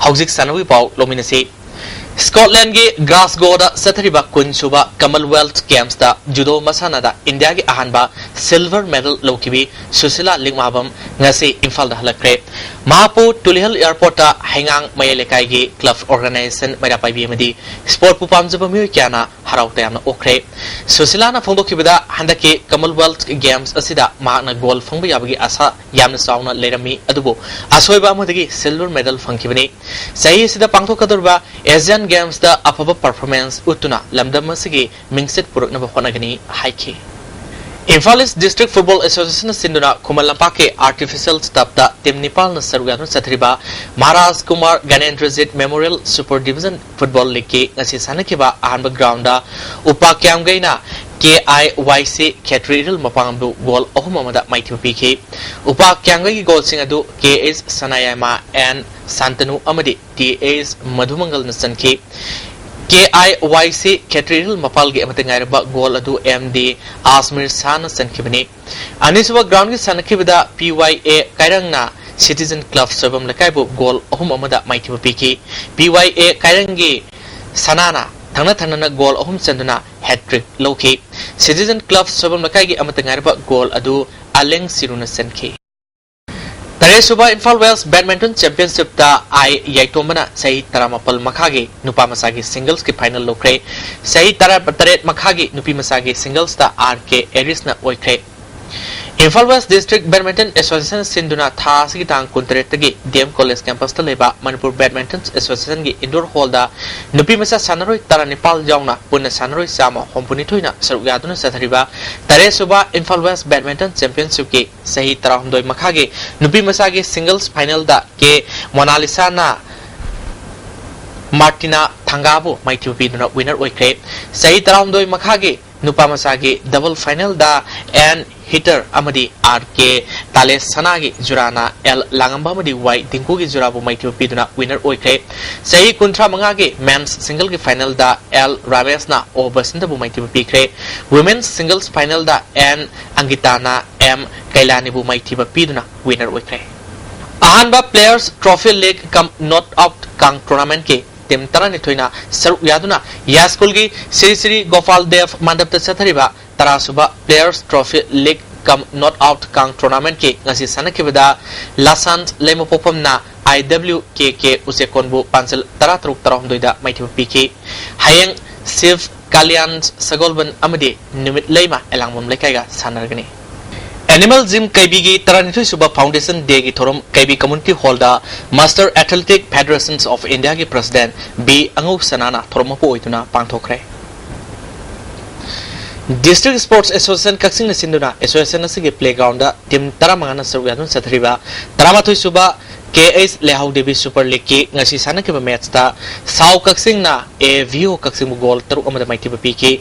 ꯍꯧꯖꯤꯛ ꯁꯥꯟꯅꯕꯒꯤ ꯄꯥꯎ ꯂꯧꯃꯤꯟꯅꯁꯤ꯫ ꯁ꯭ꯀꯣꯠꯂꯦꯟꯒꯤ ꯒ꯭ꯂꯥꯁꯒꯣꯗ ꯆꯠꯊꯔꯤꯕ ꯀꯨꯟ ꯁꯨꯕ ꯀꯃꯟꯋꯦꯜꯊ ꯒꯦꯝꯁꯇ ꯖꯨꯗꯣ ꯃꯁꯥꯟꯅꯗ ꯏꯟꯗꯤꯌꯥꯒꯤ ꯑꯍꯥꯟꯕ ꯁꯤꯜꯚꯔ ꯃꯦꯗꯜ ꯂꯧꯈꯤꯕꯤ ꯁꯨꯁꯤꯂꯥ ꯂꯤꯛꯃꯥꯕꯝ ꯉꯁꯤ ꯏꯝꯐꯥꯜꯗ ꯍꯜꯂꯛꯈ꯭ꯔꯦ꯫ ꯃꯍꯥꯛꯄꯨ ꯇꯨꯂꯤꯍꯜ ꯑꯦꯌꯔꯄꯣꯔꯠꯇ ꯍꯩꯉꯥꯡ ꯃꯌꯥꯏ ꯂꯩꯀꯥꯏꯒꯤ ꯀ꯭ꯂꯕ ꯑꯣꯔꯒꯅꯥꯏꯖꯦꯁꯟ, ꯃꯩꯔꯥ ꯄꯥꯏꯕꯤ ꯑꯃꯗꯤ ꯁ꯭ꯄꯣꯔꯠꯄꯨ ꯄꯥꯝꯖꯕ ꯃꯤꯑꯣꯏ ꯀꯌꯥꯅ ꯍꯔꯥꯎ ꯇꯌꯥꯝꯅ ꯑꯣꯛꯈ꯭ꯔꯦ꯫ ꯁꯨꯁꯤꯂꯥꯅ ꯐꯣꯡꯗꯣꯛꯈꯤꯕꯗ, ꯍꯟꯗꯛꯀꯤ ꯀꯃꯟꯋꯦꯜꯊ ꯒꯦꯝꯁ ꯑꯁꯤꯗ ꯃꯍꯥꯛꯅ ꯒꯣꯜ ꯐꯪꯕ ꯌꯥꯕꯒꯤ ꯑꯥꯁꯥ ꯌꯥꯝꯅ ꯆꯥꯎꯅ ꯂꯩꯔꯝꯃꯤ, ꯑꯗꯨꯕꯨ ꯑꯁꯣꯏꯕ ꯑꯃꯗꯒꯤ ꯁꯤꯜꯚꯔ ꯃꯦꯗꯜ ꯐꯪꯈꯤꯕꯅꯤ꯫ ꯆꯍꯤ ꯑꯁꯤꯗ ꯄꯥꯡꯊꯣꯛꯀꯗꯧꯔꯤꯕ ꯑꯦꯁꯤꯌꯥꯟ ꯒꯦꯝꯁꯇ ꯑꯐꯕ ꯄꯔꯐꯣꯔꯃꯦꯟꯁ ꯎꯠꯇꯨꯅ ꯂꯝꯗꯝ ꯑꯁꯤꯒꯤ ꯃꯤꯡꯆꯠ ꯄꯨꯔꯛꯅꯕ ꯍꯣꯠꯅꯒꯅꯤ ꯍꯥꯏꯈꯤ꯫ ꯏꯝꯐꯥꯜ ꯏꯁ ꯗꯤꯁꯇ꯭ꯔꯤꯛ ꯐꯨꯠꯕꯣꯜ ꯑꯦꯁꯣꯁꯤꯌꯦꯁꯟꯅ ꯁꯤꯟꯗꯨꯅ ꯈꯨꯃꯟ ꯂꯝꯄꯥꯛꯀꯤ ꯑꯥꯔꯇꯤꯐꯤꯁꯤꯌꯦꯜ ꯇꯔꯐꯇ ꯇꯤꯝ ꯅꯤꯄꯥꯜꯅ ꯁꯔꯨꯛ ꯌꯥꯗꯨꯅ ꯆꯠꯊꯔꯤꯕ Maharaj Kumar Gyanendrajit Memorial Super Division Football ꯂꯤꯒꯀꯤ ꯉꯁꯤ ꯁꯥꯟꯅꯈꯤꯕ ꯑꯍꯥꯟꯕ ꯒ꯭ꯔꯥꯎꯟꯗ ꯎꯄꯥ ꯀ꯭ꯌꯥꯝꯒꯩꯅ ꯀꯦ ꯑꯥꯏ ꯋꯥꯏ ꯁꯤ ꯈꯦꯇ꯭ꯔꯤ ꯏꯔꯤꯜ ꯃꯄꯥꯡꯕꯨ ꯒꯣꯜ ꯑꯍꯨꯝ ꯑꯃꯗ ꯃꯥꯏꯊꯤꯕ ꯄꯤꯈꯤ꯫ ꯎꯄꯥ ꯀ꯭ꯌꯥꯝꯒꯩꯒꯤ ꯒꯣꯜꯁꯤꯡ ꯑꯗꯨ ꯀꯦ ꯑꯩꯆ ꯁꯅꯥꯌꯥꯏꯃ, ꯑꯦꯟ ꯁꯥꯟꯇꯅꯨ ꯑꯃꯗꯤ ꯇꯤ ꯑꯩꯆ ꯃꯙꯨꯃꯪꯒꯜꯅ ꯆꯟꯈꯤ꯫ ꯀꯦ ꯑꯥꯏ ꯋꯥꯏ ꯁꯤ ꯈꯦꯇ꯭ꯔꯤ ꯏꯔꯤꯜ ꯃꯄꯥꯜꯒꯤ ꯑꯃꯠꯇ ꯉꯥꯏꯔꯕ ꯒꯣꯜ ꯑꯗꯨ ꯑꯦꯝ ꯗꯤ ꯑꯁꯃꯤꯔ ꯁꯥꯍꯅ ꯆꯟꯈꯤꯕꯅꯤ꯫ ꯑꯅꯤꯁꯨꯕ ꯒ꯭ꯔꯥꯎꯟꯒꯤ ꯁꯥꯟꯅꯈꯤꯕꯗ ꯄꯤ ꯋꯥꯏ ꯑꯦ ꯀꯥꯏꯔꯪꯅ ꯁꯤꯇꯤꯖꯟ ꯀ꯭ꯂꯕ ꯁꯣꯏꯕꯝ ꯂꯩꯀꯥꯏꯕꯨ ꯒꯣꯜ ꯑꯍꯨꯝ ꯑꯃꯗ ꯃꯥꯏꯊꯤꯕ ꯄꯤꯈꯤ꯫ ꯄꯤ ꯋꯥꯏ ꯑꯦ ꯀꯥꯏꯔꯪꯒꯤ ꯁꯅꯥꯅ ꯊꯪꯅ ꯊꯪꯅꯅ ꯒꯣꯜ ꯑꯍꯨꯝ ꯆꯟꯗꯨꯅ ꯍꯦꯠꯇ꯭ꯔꯤꯛ ꯂꯧꯈꯤ꯫ ꯁꯤꯇꯤꯖꯟ ꯀ꯭ꯂꯕ ꯁꯣꯏꯕꯝ ꯂꯩꯀꯥꯏꯒꯤ ꯑꯃꯠꯇ ꯉꯥꯏꯔꯕ ꯒꯣꯜ ꯑꯗꯨ ꯑꯂꯦꯡ ꯁꯤꯔꯨꯅ ꯆꯟꯈꯤ꯫ ꯇꯔꯦꯠꯁꯨꯕ ꯏꯝꯐꯥꯜ ꯋꯦꯁ ꯕꯦꯗꯃꯤꯟꯇꯟ ꯆꯦꯝꯄꯤꯌꯟꯁꯤꯞꯇ ꯑꯥꯏ ꯌꯥꯏꯇꯣꯝꯕꯅ ꯆꯍꯤ ꯇꯔꯥꯃꯥꯄꯜ ꯃꯈꯥꯒꯤ ꯅꯨꯄꯥ ꯃꯆꯥꯒꯤ ꯁꯤꯡꯒꯜꯁꯀꯤ ꯐꯥꯏꯅꯦꯜ ꯂꯧꯈ꯭ꯔꯦ꯫ ꯆꯍꯤ ꯇꯔꯥ, ꯇꯔꯦꯠ ꯃꯈꯥꯒꯤ ꯅꯨꯄꯤ ꯃꯆꯥꯒꯤ ꯁꯤꯡꯒꯜꯁꯇ ꯑꯥꯔ ꯀꯦ ꯑꯦꯔꯤꯁꯅ ꯑꯣꯏꯈ꯭ꯔꯦ꯫ Imphal west district badminton association ꯁꯤꯟꯗꯨꯅ ꯊꯥ ꯑꯁꯤꯒꯤ ꯇꯥꯡ ꯀꯨꯟꯇꯔꯦꯠꯇꯒꯤ ꯗꯤ ꯑꯦꯝ ꯀꯣꯂꯦꯖ ꯀꯦꯝꯄꯁꯇ ꯂꯩꯕ ꯃꯅꯤꯄꯨꯔ ꯕꯦꯗꯃꯤꯟꯇꯟ ꯑꯦꯁꯣꯁꯤꯌꯦꯁꯟꯒꯤ ꯏꯟꯗꯣꯔ ꯍꯣꯜꯗ ꯅꯨꯄꯤ ꯃꯆꯥ ꯁꯥꯟꯅꯔꯣꯏ ꯇꯔꯥꯅꯤꯄꯥꯜ ꯌꯥꯎꯅ ꯄꯨꯟꯅ ꯁꯥꯟꯅꯔꯣꯏ ꯆꯥꯝꯃ ꯍꯨꯝꯐꯨꯅꯤꯊꯣꯏꯅ ꯁꯔꯨꯛ ꯌꯥꯗꯨꯅ ꯆꯠꯊꯔꯤꯕ ꯇꯔꯦꯠꯁꯨꯕ ꯏꯝꯐꯥꯜ ꯋꯦꯁ ꯕꯦꯗꯃꯤꯟꯇꯟ ꯆꯦꯝꯄꯤꯌꯟꯁꯤꯞꯀꯤ ꯆꯍꯤ ꯇꯔꯥꯍꯨꯝꯗꯣꯏ ꯃꯈꯥꯒꯤ ꯅꯨꯄꯤ ꯃꯆꯥꯒꯤ ꯁꯤꯡꯒꯜꯁ ꯐꯥꯏꯅꯦꯜꯗ ꯀꯦ ꯃꯣꯅꯥꯂꯤꯁꯥꯅ ꯃꯥꯔꯇꯤꯅꯥ ꯊꯪꯒꯥꯕꯨ ꯃꯥꯏꯊꯤꯕ ꯄꯤꯗꯨꯅ ꯋꯤꯅꯔ ꯑꯣꯏꯈ꯭ꯔꯦ꯫ ꯆꯍꯤ ꯇꯔꯥꯍꯨꯝꯗꯣꯏ ꯃꯈꯥꯒꯤ ꯅꯨꯄꯥ ꯃꯆꯥꯒꯤ ꯗꯕꯜ ꯐꯥꯏꯅꯦꯜꯗ ꯑꯦꯟ ꯍꯤꯇꯔ ꯑꯃꯗꯤ ꯑꯥꯔ ꯀꯦ ꯇꯥꯂꯦꯁ ꯁꯅꯥꯒꯤ ꯖꯨꯔꯥꯅ ꯑꯦꯜ ꯂꯥꯡꯉꯝꯕ ꯑꯃꯗꯤ ꯋꯥꯏ ꯗꯤꯡꯀꯨꯒꯤ ꯖꯨꯔꯥꯕꯨ ꯃꯥꯏꯊꯤꯕ ꯄꯤꯗꯨꯅ ꯋꯤꯅꯔ ꯑꯣꯏꯈ꯭ꯔꯦ꯫ ꯆꯍꯤ ꯀꯨꯟꯊ꯭ꯔꯥ ꯃꯉꯥꯒꯤ ꯃꯦꯟꯁ ꯁꯤꯡꯒꯜꯒꯤ ꯐꯥꯏꯅꯦꯜꯗ ꯑꯦꯜ ꯔꯥꯃꯦꯁꯅ ꯑꯣ ꯕꯁꯟꯇꯕꯨ ꯃꯥꯏꯊꯤꯕ ꯄꯤꯈ꯭ꯔꯦ꯫ ꯋꯨꯃꯦꯟꯁ ꯁꯤꯡꯒꯜꯁ ꯐꯥꯏꯅꯦꯜꯗ ꯑꯦꯟ ꯑꯪꯒꯤꯇꯥꯅ ꯑꯦꯝ ꯀꯩꯂꯥꯅꯤꯕꯨ ꯃꯥꯏꯊꯤꯕ ꯄꯤꯗꯨꯅ ꯋꯤꯅꯔ ꯑꯣꯏꯈ꯭ꯔꯦ꯫ ꯑꯍꯥꯟꯕ ꯄ꯭ꯂꯦꯌꯔꯁ ꯇ꯭ꯔꯣꯐꯤ ꯂꯤꯒ ꯀꯝ ꯅꯣꯠ ꯑꯥꯎꯠ ꯀꯥꯡ ꯇꯣꯔꯅꯥꯃꯦꯟꯠꯀꯤ team ꯇꯔꯥꯅꯤꯊꯣꯏꯅ ꯁꯔꯨꯛ ꯌꯥꯗꯨꯅ ꯌꯥꯁ꯭ꯀꯨꯜꯒꯤ ꯁ꯭ꯔꯤ ꯁ꯭ꯔꯤ ꯒꯣꯄꯥꯜ ꯗꯦꯕ ꯃꯟꯗꯞꯇ ꯆꯠꯊꯔꯤꯕ ꯇꯔꯥꯁꯨꯕ Players Trophy League cum Knockout ꯀꯥꯡ tournamentꯀꯤ ꯉꯁꯤ ꯁꯥꯟꯅꯈꯤꯕꯗ ꯂꯥꯁꯥꯟ ꯂꯩꯃꯄꯣꯛꯐꯝꯅ I W K K ꯎꯆꯦꯛꯀꯣꯟꯕꯨ ꯄꯥꯟꯖꯜ ꯇꯔꯥꯇꯔꯨꯛ ꯇꯔꯥꯍꯨꯝꯗꯣꯏꯗ ꯃꯥꯏꯊꯤꯕ ꯄꯤꯈꯤ꯫ ꯍꯌꯦꯡ ꯁꯤꯚ ꯀꯥꯂꯤꯌꯥꯟ ꯁꯒꯣꯜꯕꯟ ꯑꯃꯗꯤ ꯅꯨꯃꯤꯠ ꯂꯩꯃ ꯑꯦꯂꯥꯡꯕꯝ ꯂꯩꯀꯥꯏꯒ ꯁꯥꯟꯅꯔꯒꯅꯤ꯫ Animal Gym ꯀꯩꯕꯤꯒꯤ ꯇꯔꯥꯅꯤꯊꯣꯏ ꯁꯨꯕ Foundation Dayꯒꯤ ꯊꯧꯔꯝ ꯀꯩꯕꯤ Community Hallꯗ Master Athletic Federations of Indiaꯒꯤ President B ꯑꯉꯧ ꯁꯅꯥꯅ ꯊꯧꯔꯝ ꯃꯄꯨ ꯑꯣꯏꯗꯨꯅ ꯄꯥꯡꯊꯣꯛꯈ꯭ꯔꯦ꯫ District Sports Association ꯀꯛꯆꯤꯡꯅ ꯁꯤꯟꯗꯨꯅ association ꯑꯁꯤꯒꯤ playgroundꯗ team ꯇꯔꯥꯃꯉꯥꯅ ꯁꯔꯨꯛ ꯌꯥꯗꯨꯅ ꯆꯠꯊꯔꯤꯕ ꯇꯔꯥꯃꯥꯊꯣꯏ ꯁꯨꯕ K H ꯂꯩꯍꯥꯎ ꯗꯦꯕꯤ Super Leagueꯀꯤ ꯉꯁꯤ ꯁꯥꯟꯅꯈꯤꯕ matchꯇ ꯁꯥꯎ ꯀꯛꯆꯤꯡꯅ A V O ꯀꯛꯆꯤꯡꯕꯨ goal ꯇꯔꯨꯛ ꯑꯃꯗ ꯃꯥꯏꯊꯤꯕ ꯄꯤꯈꯤ꯫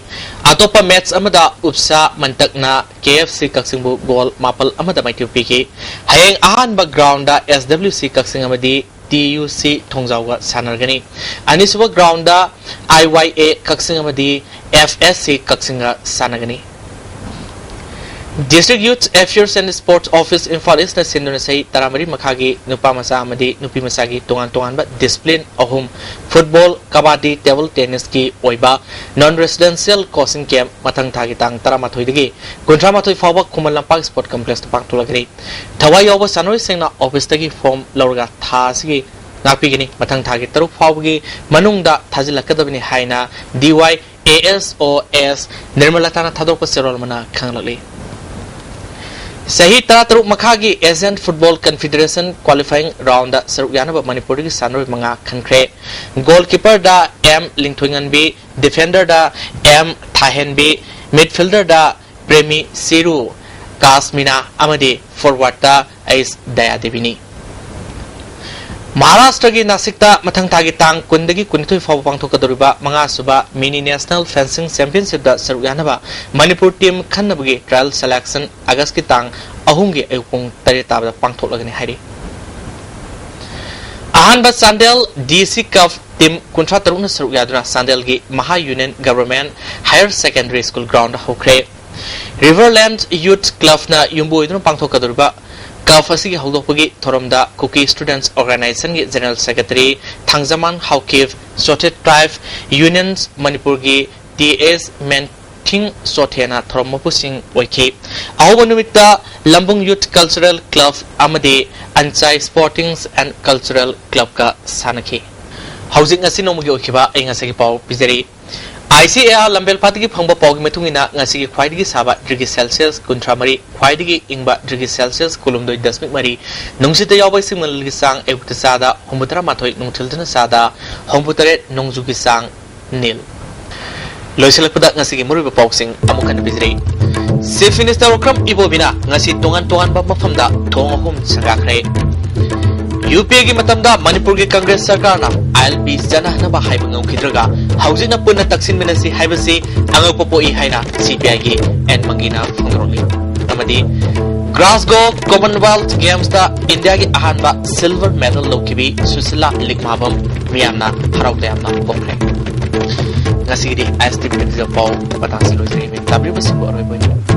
ꯑꯇꯣꯞꯄ match ꯑꯃꯗ ꯎꯞꯁꯥ ꯃꯟꯇꯛꯅ K F C ꯀꯛꯆꯤꯡꯕꯨ goal ꯃꯥꯄꯜ ꯑꯃꯗ ꯃꯥꯏꯊꯤꯕ ꯄꯤꯈꯤ꯫ ꯍꯌꯦꯡ ꯑꯍꯥꯟꯕ groundꯗ S W C ꯀꯛꯆꯤꯡ ꯑꯃꯗꯤ T U C ꯊꯣꯡꯖꯥꯎꯒ ꯁꯥꯟꯅꯔꯒꯅꯤ꯫ ꯑꯅꯤꯁꯨꯕ groundꯗ I Y A ꯀꯛꯆꯤꯡ ꯑꯃꯗꯤ F S C ꯀꯛꯆꯤꯡꯒ ꯁꯥꯟꯅꯒꯅꯤ꯫ District Youth Affairs and Sports Office Imphal ꯏꯁꯅ ꯁꯤꯟꯗꯨꯅ ꯆꯍꯤ ꯇꯔꯥꯃꯔꯤ ꯃꯈꯥꯒꯤ ꯅꯨꯄꯥ ꯃꯆꯥ ꯑꯃꯗꯤ ꯅꯨꯄꯤ ꯃꯆꯥꯒꯤ ꯇꯣꯉꯥꯟ ꯇꯣꯉꯥꯟꯕ discipline ꯑꯍꯨꯝ, football, ꯀꯕꯥꯗꯤ, table tennisꯀꯤ ꯑꯣꯏꯕ non residential coaching camp ꯃꯊꯪ ꯊꯥꯒꯤ ꯇꯥꯡ ꯇꯔꯥꯃꯥꯊꯣꯏꯗꯒꯤ ꯀꯨꯟꯊ꯭ꯔꯥꯃꯥꯊꯣꯏ ꯐꯥꯎꯕ ꯈꯨꯃꯟ ꯂꯝꯄꯥꯛ Sport Complexꯇ ꯄꯥꯡꯊꯣꯛꯂꯒꯅꯤ꯫ ꯊꯋꯥꯏ ꯌꯥꯎꯕ ꯁꯥꯟꯅꯔꯣꯏꯁꯤꯡꯅ officeꯇꯒꯤ form ꯂꯧꯔꯒ ꯊꯥ ꯑꯁꯤꯒꯤ ꯉꯥꯛꯄꯤꯒꯅꯤ꯫ ꯃꯊꯪ ꯊꯥꯒꯤ ꯇꯔꯨꯛ ꯐꯥꯎꯕꯒꯤ ꯃꯅꯨꯡꯗ ꯊꯥꯖꯤꯜꯂꯛꯀꯗꯕꯅꯤ ꯍꯥꯏꯅ D Y A S O S ꯅꯤꯔꯃꯂꯇꯥꯅ ꯊꯥꯗꯣꯔꯛꯄ ꯆꯦꯔꯣꯜ ꯑꯃꯅ ꯈꯪꯍꯜꯂꯛꯂꯤ꯫ ꯆꯍꯤ ꯇꯔꯥꯇꯔꯨꯛ ꯃꯈꯥꯒꯤ Asian Football Confederation qualifying roundꯗ ꯁꯔꯨꯛ ꯌꯥꯅꯕ ꯃꯅꯤꯄꯨꯔꯗꯒꯤ ꯁꯥꯟꯅꯔꯣꯏ ꯃꯉꯥ ꯈꯟꯈ꯭ꯔꯦ꯫ Goalkeeperꯗ M ꯂꯤꯡꯊꯣꯏꯉꯟꯕꯤ, defenderꯗ M ꯊꯥꯍꯦꯟꯕꯤ, midfielderꯗ ꯄ꯭ꯔꯦꯃꯤ ꯁꯤꯔꯨ, ꯀꯥꯁꯃꯤꯅꯥ ꯑꯃꯗꯤ forwardꯇ ꯑꯩꯁ ꯗꯌꯥꯗꯦꯕꯤꯅꯤ꯫ ꯃꯍꯥꯔꯥꯁꯇ꯭ꯔꯒꯤ ꯅꯥꯁꯤꯛꯇ ꯃꯊꯪ ꯊꯥꯒꯤ ꯇꯥꯡ ꯀꯨꯟꯗꯒꯤ ꯀꯨꯟꯅꯤꯊꯣꯏ ꯐꯥꯎꯕ ꯄꯥꯡꯊꯣꯛꯀꯗꯧꯔꯤꯕ ꯃꯉꯥꯁꯨꯕ Mini National Fencing Championshipꯇ ꯁꯔꯨꯛ ꯌꯥꯅꯕ ꯃꯅꯤꯄꯨꯔ team ꯈꯟꯅꯕꯒꯤ trial selection Augustꯀꯤ ꯇꯥꯡ ꯑꯍꯨꯝꯒꯤ ꯑꯌꯨꯛ ꯄꯨꯡ ꯇꯔꯦꯠ ꯇꯥꯕꯗ ꯄꯥꯡꯊꯣꯛꯂꯒꯅꯤ ꯍꯥꯏꯔꯤ꯫ ꯑꯍꯥꯟꯕ Chandel D C Cup team ꯀꯨꯟꯊ꯭ꯔꯥ ꯇꯔꯨꯛꯅ ꯁꯔꯨꯛ ꯌꯥꯗꯨꯅ ꯆꯥꯟꯗꯦꯜꯒꯤ Maha Union Government Higher Secondary School groundꯗ ꯍꯧꯈ꯭ꯔꯦ꯫ Riverland Youth Clubꯅ ꯌꯨꯝꯕꯨ ꯑꯣꯏꯗꯨꯅ ꯄꯥꯡꯊꯣꯛꯀꯗꯧꯔꯤꯕ ꯀꯐ ꯑꯁꯤꯒꯤ ꯍꯧꯗꯣꯛꯄꯒꯤ ꯊꯧꯔꯝꯗ ꯀꯨꯀꯤ ꯁ꯭ꯇꯨꯗꯦꯟꯠꯁ ꯑꯣꯔꯒꯅꯥꯏꯖꯦꯁꯟꯒꯤ ꯖꯦꯅꯔꯦꯜ ꯁꯦꯀ꯭ꯔꯦꯇꯔꯤ ꯊꯥꯡꯖꯃꯥꯟ ꯍꯥꯎꯀꯤꯞ, ꯁꯣꯊꯦꯠ ꯇ꯭ꯔꯥꯏꯕ ꯌꯨꯅꯤꯌꯟ ꯃꯅꯤꯄꯨꯔꯒꯤ ꯇꯤ ꯑꯦꯁ ꯃꯦꯟꯊꯤꯡ ꯆꯣꯊꯦꯅ ꯊꯧꯔꯝ ꯃꯄꯨꯁꯤꯡ ꯑꯣꯏꯈꯤ꯫ ꯑꯍꯧꯕ ꯅꯨꯃꯤꯠꯇ ꯂꯝꯕꯨꯡ ꯌꯨꯊ ꯀꯜꯆꯔꯦꯜ ꯀ꯭ꯂꯕ ꯑꯃꯗꯤ ꯑꯟꯆꯥꯏ ꯁ꯭ꯄꯣꯔꯇꯤꯡꯁ ꯑꯦꯟ ꯀꯜꯆꯔꯦꯜ ꯀ꯭ꯂꯕꯀ ꯁꯥꯟꯅꯈꯤ꯫ ꯍꯧꯖꯤꯛ ꯉꯁꯤ ꯅꯣꯡꯃꯒꯤ ꯑꯣꯏꯈꯤꯕ ꯑꯏꯪ ꯑꯁꯥꯒꯤ ꯄꯥꯎ ꯄꯤꯖꯔꯤ꯫ ꯑꯥꯏ ꯁꯤ ꯑꯦ ꯑꯥꯔ ꯂꯝꯕꯦꯜ ꯄꯥꯠꯇꯒꯤ ꯐꯪꯕ ꯄꯥꯎꯒꯤ ꯃꯇꯨꯡ ꯏꯟꯅ, ꯉꯁꯤꯒꯤ ꯈ꯭ꯋꯥꯏꯗꯒꯤ ꯁꯥꯕ ꯗꯤꯒ꯭ꯔꯤ ꯁꯦꯜꯁꯤꯌꯁ ꯀꯨꯟꯊ꯭ꯔꯥ ꯃꯔꯤ, ꯈ꯭ꯋꯥꯏꯗꯒꯤ ꯏꯪꯕ ꯗꯤꯒ꯭ꯔꯤ ꯁꯦꯜꯁꯤꯌꯁ ꯀꯨꯟꯍꯨꯝꯗꯣꯏ ꯗꯁꯃꯤꯛ ꯃꯔꯤ, ꯅꯨꯡꯁꯤꯠꯇ ꯌꯥꯎꯕ ꯏꯁꯤꯡ ꯃꯅꯤꯜꯒꯤ ꯆꯥꯡ ꯑꯌꯨꯛꯇ ꯆꯥꯗ ꯍꯨꯝꯐꯨꯇꯔꯥ ꯃꯥꯊꯣꯏ, ꯅꯨꯡꯊꯤꯜꯗꯅ ꯆꯥꯗ ꯍꯨꯝꯐꯨꯇꯔꯦꯠ, ꯅꯣꯡꯖꯨꯒꯤ ꯆꯥꯡ ꯅꯤꯜ꯫ ꯂꯣꯏꯁꯤꯜꯂꯛꯄꯗ ꯉꯁꯤꯒꯤ ꯃꯔꯨꯑꯣꯏꯕ ꯄꯥꯎꯁꯤꯡ ꯑꯃꯨꯛ ꯍꯟꯅ ꯄꯤꯖꯔꯤ꯫ ꯆꯤꯐ ꯃꯤꯅꯤꯁꯇꯔ ꯑꯣꯀ꯭ꯔꯝ ꯏꯕꯣꯕꯤꯅ ꯉꯁꯤ ꯇꯣꯉꯥꯟ ꯇꯣꯉꯥꯟꯕ ꯃꯐꯝꯗ ꯊꯣꯡ ꯑꯍꯨꯝ ꯁꯪꯒꯥꯈ꯭ꯔꯦ꯫ ꯌꯨ ꯄꯤ ꯑꯦꯒꯤ ꯃꯇꯝꯗ ꯃꯅꯤꯄꯨꯔꯒꯤ ꯀꯪꯒ꯭ꯔꯦꯁ ꯁꯔꯀꯥꯔꯅ ꯑꯥꯏ ꯑꯦꯜ ꯄꯤ ꯆꯠꯅꯍꯟꯅꯕ ꯍꯥꯏꯕ ꯉꯝꯈꯤꯗ꯭ꯔꯒ, ꯍꯧꯖꯤꯛꯅ ꯄꯨꯟꯅ ꯇꯛꯁꯤꯟꯃꯤꯟꯅꯁꯤ ꯍꯥꯏꯕꯁꯤ ꯑꯉꯛꯄ ꯄꯣꯛꯏ ꯍꯥꯏꯅ ꯁꯤ ꯄꯤ ꯑꯥꯏꯒꯤ ꯑꯦꯟ ꯃꯪꯒꯤꯅ ꯐꯣꯡꯗꯣꯔꯛꯂꯤ꯫ ꯑꯃꯗꯤ ꯒ꯭ꯂꯥꯁꯒꯣ ꯀꯣꯃꯟꯋꯦꯜꯊ ꯒꯦꯝꯁꯇ ꯏꯟꯗꯤꯌꯥꯒꯤ ꯑꯍꯥꯟꯕ ꯁꯤꯜꯚꯔ ꯃꯦꯗꯜ ꯂꯧꯈꯤꯕꯤ ꯁꯨꯁꯤꯂꯥ ꯂꯤꯛꯃꯥꯕꯝ ꯃꯤꯌꯥꯝꯅ ꯍꯔꯥꯎ ꯇꯌꯥꯝꯅ ꯄꯣꯛꯈ꯭ꯔꯦ꯫ ꯉꯁꯤꯒꯤꯗꯤ ꯑꯥꯏ ꯑꯦꯁ ꯇꯤ ꯚꯤ ꯄꯥꯎ ꯃꯇꯥꯡꯁꯤ ꯂꯣꯏꯖꯔꯦ꯫ ꯇꯥꯕꯤꯔꯤꯕꯁꯤꯡꯕꯨ ꯑꯔꯣꯏꯕ ꯑꯣꯏꯅ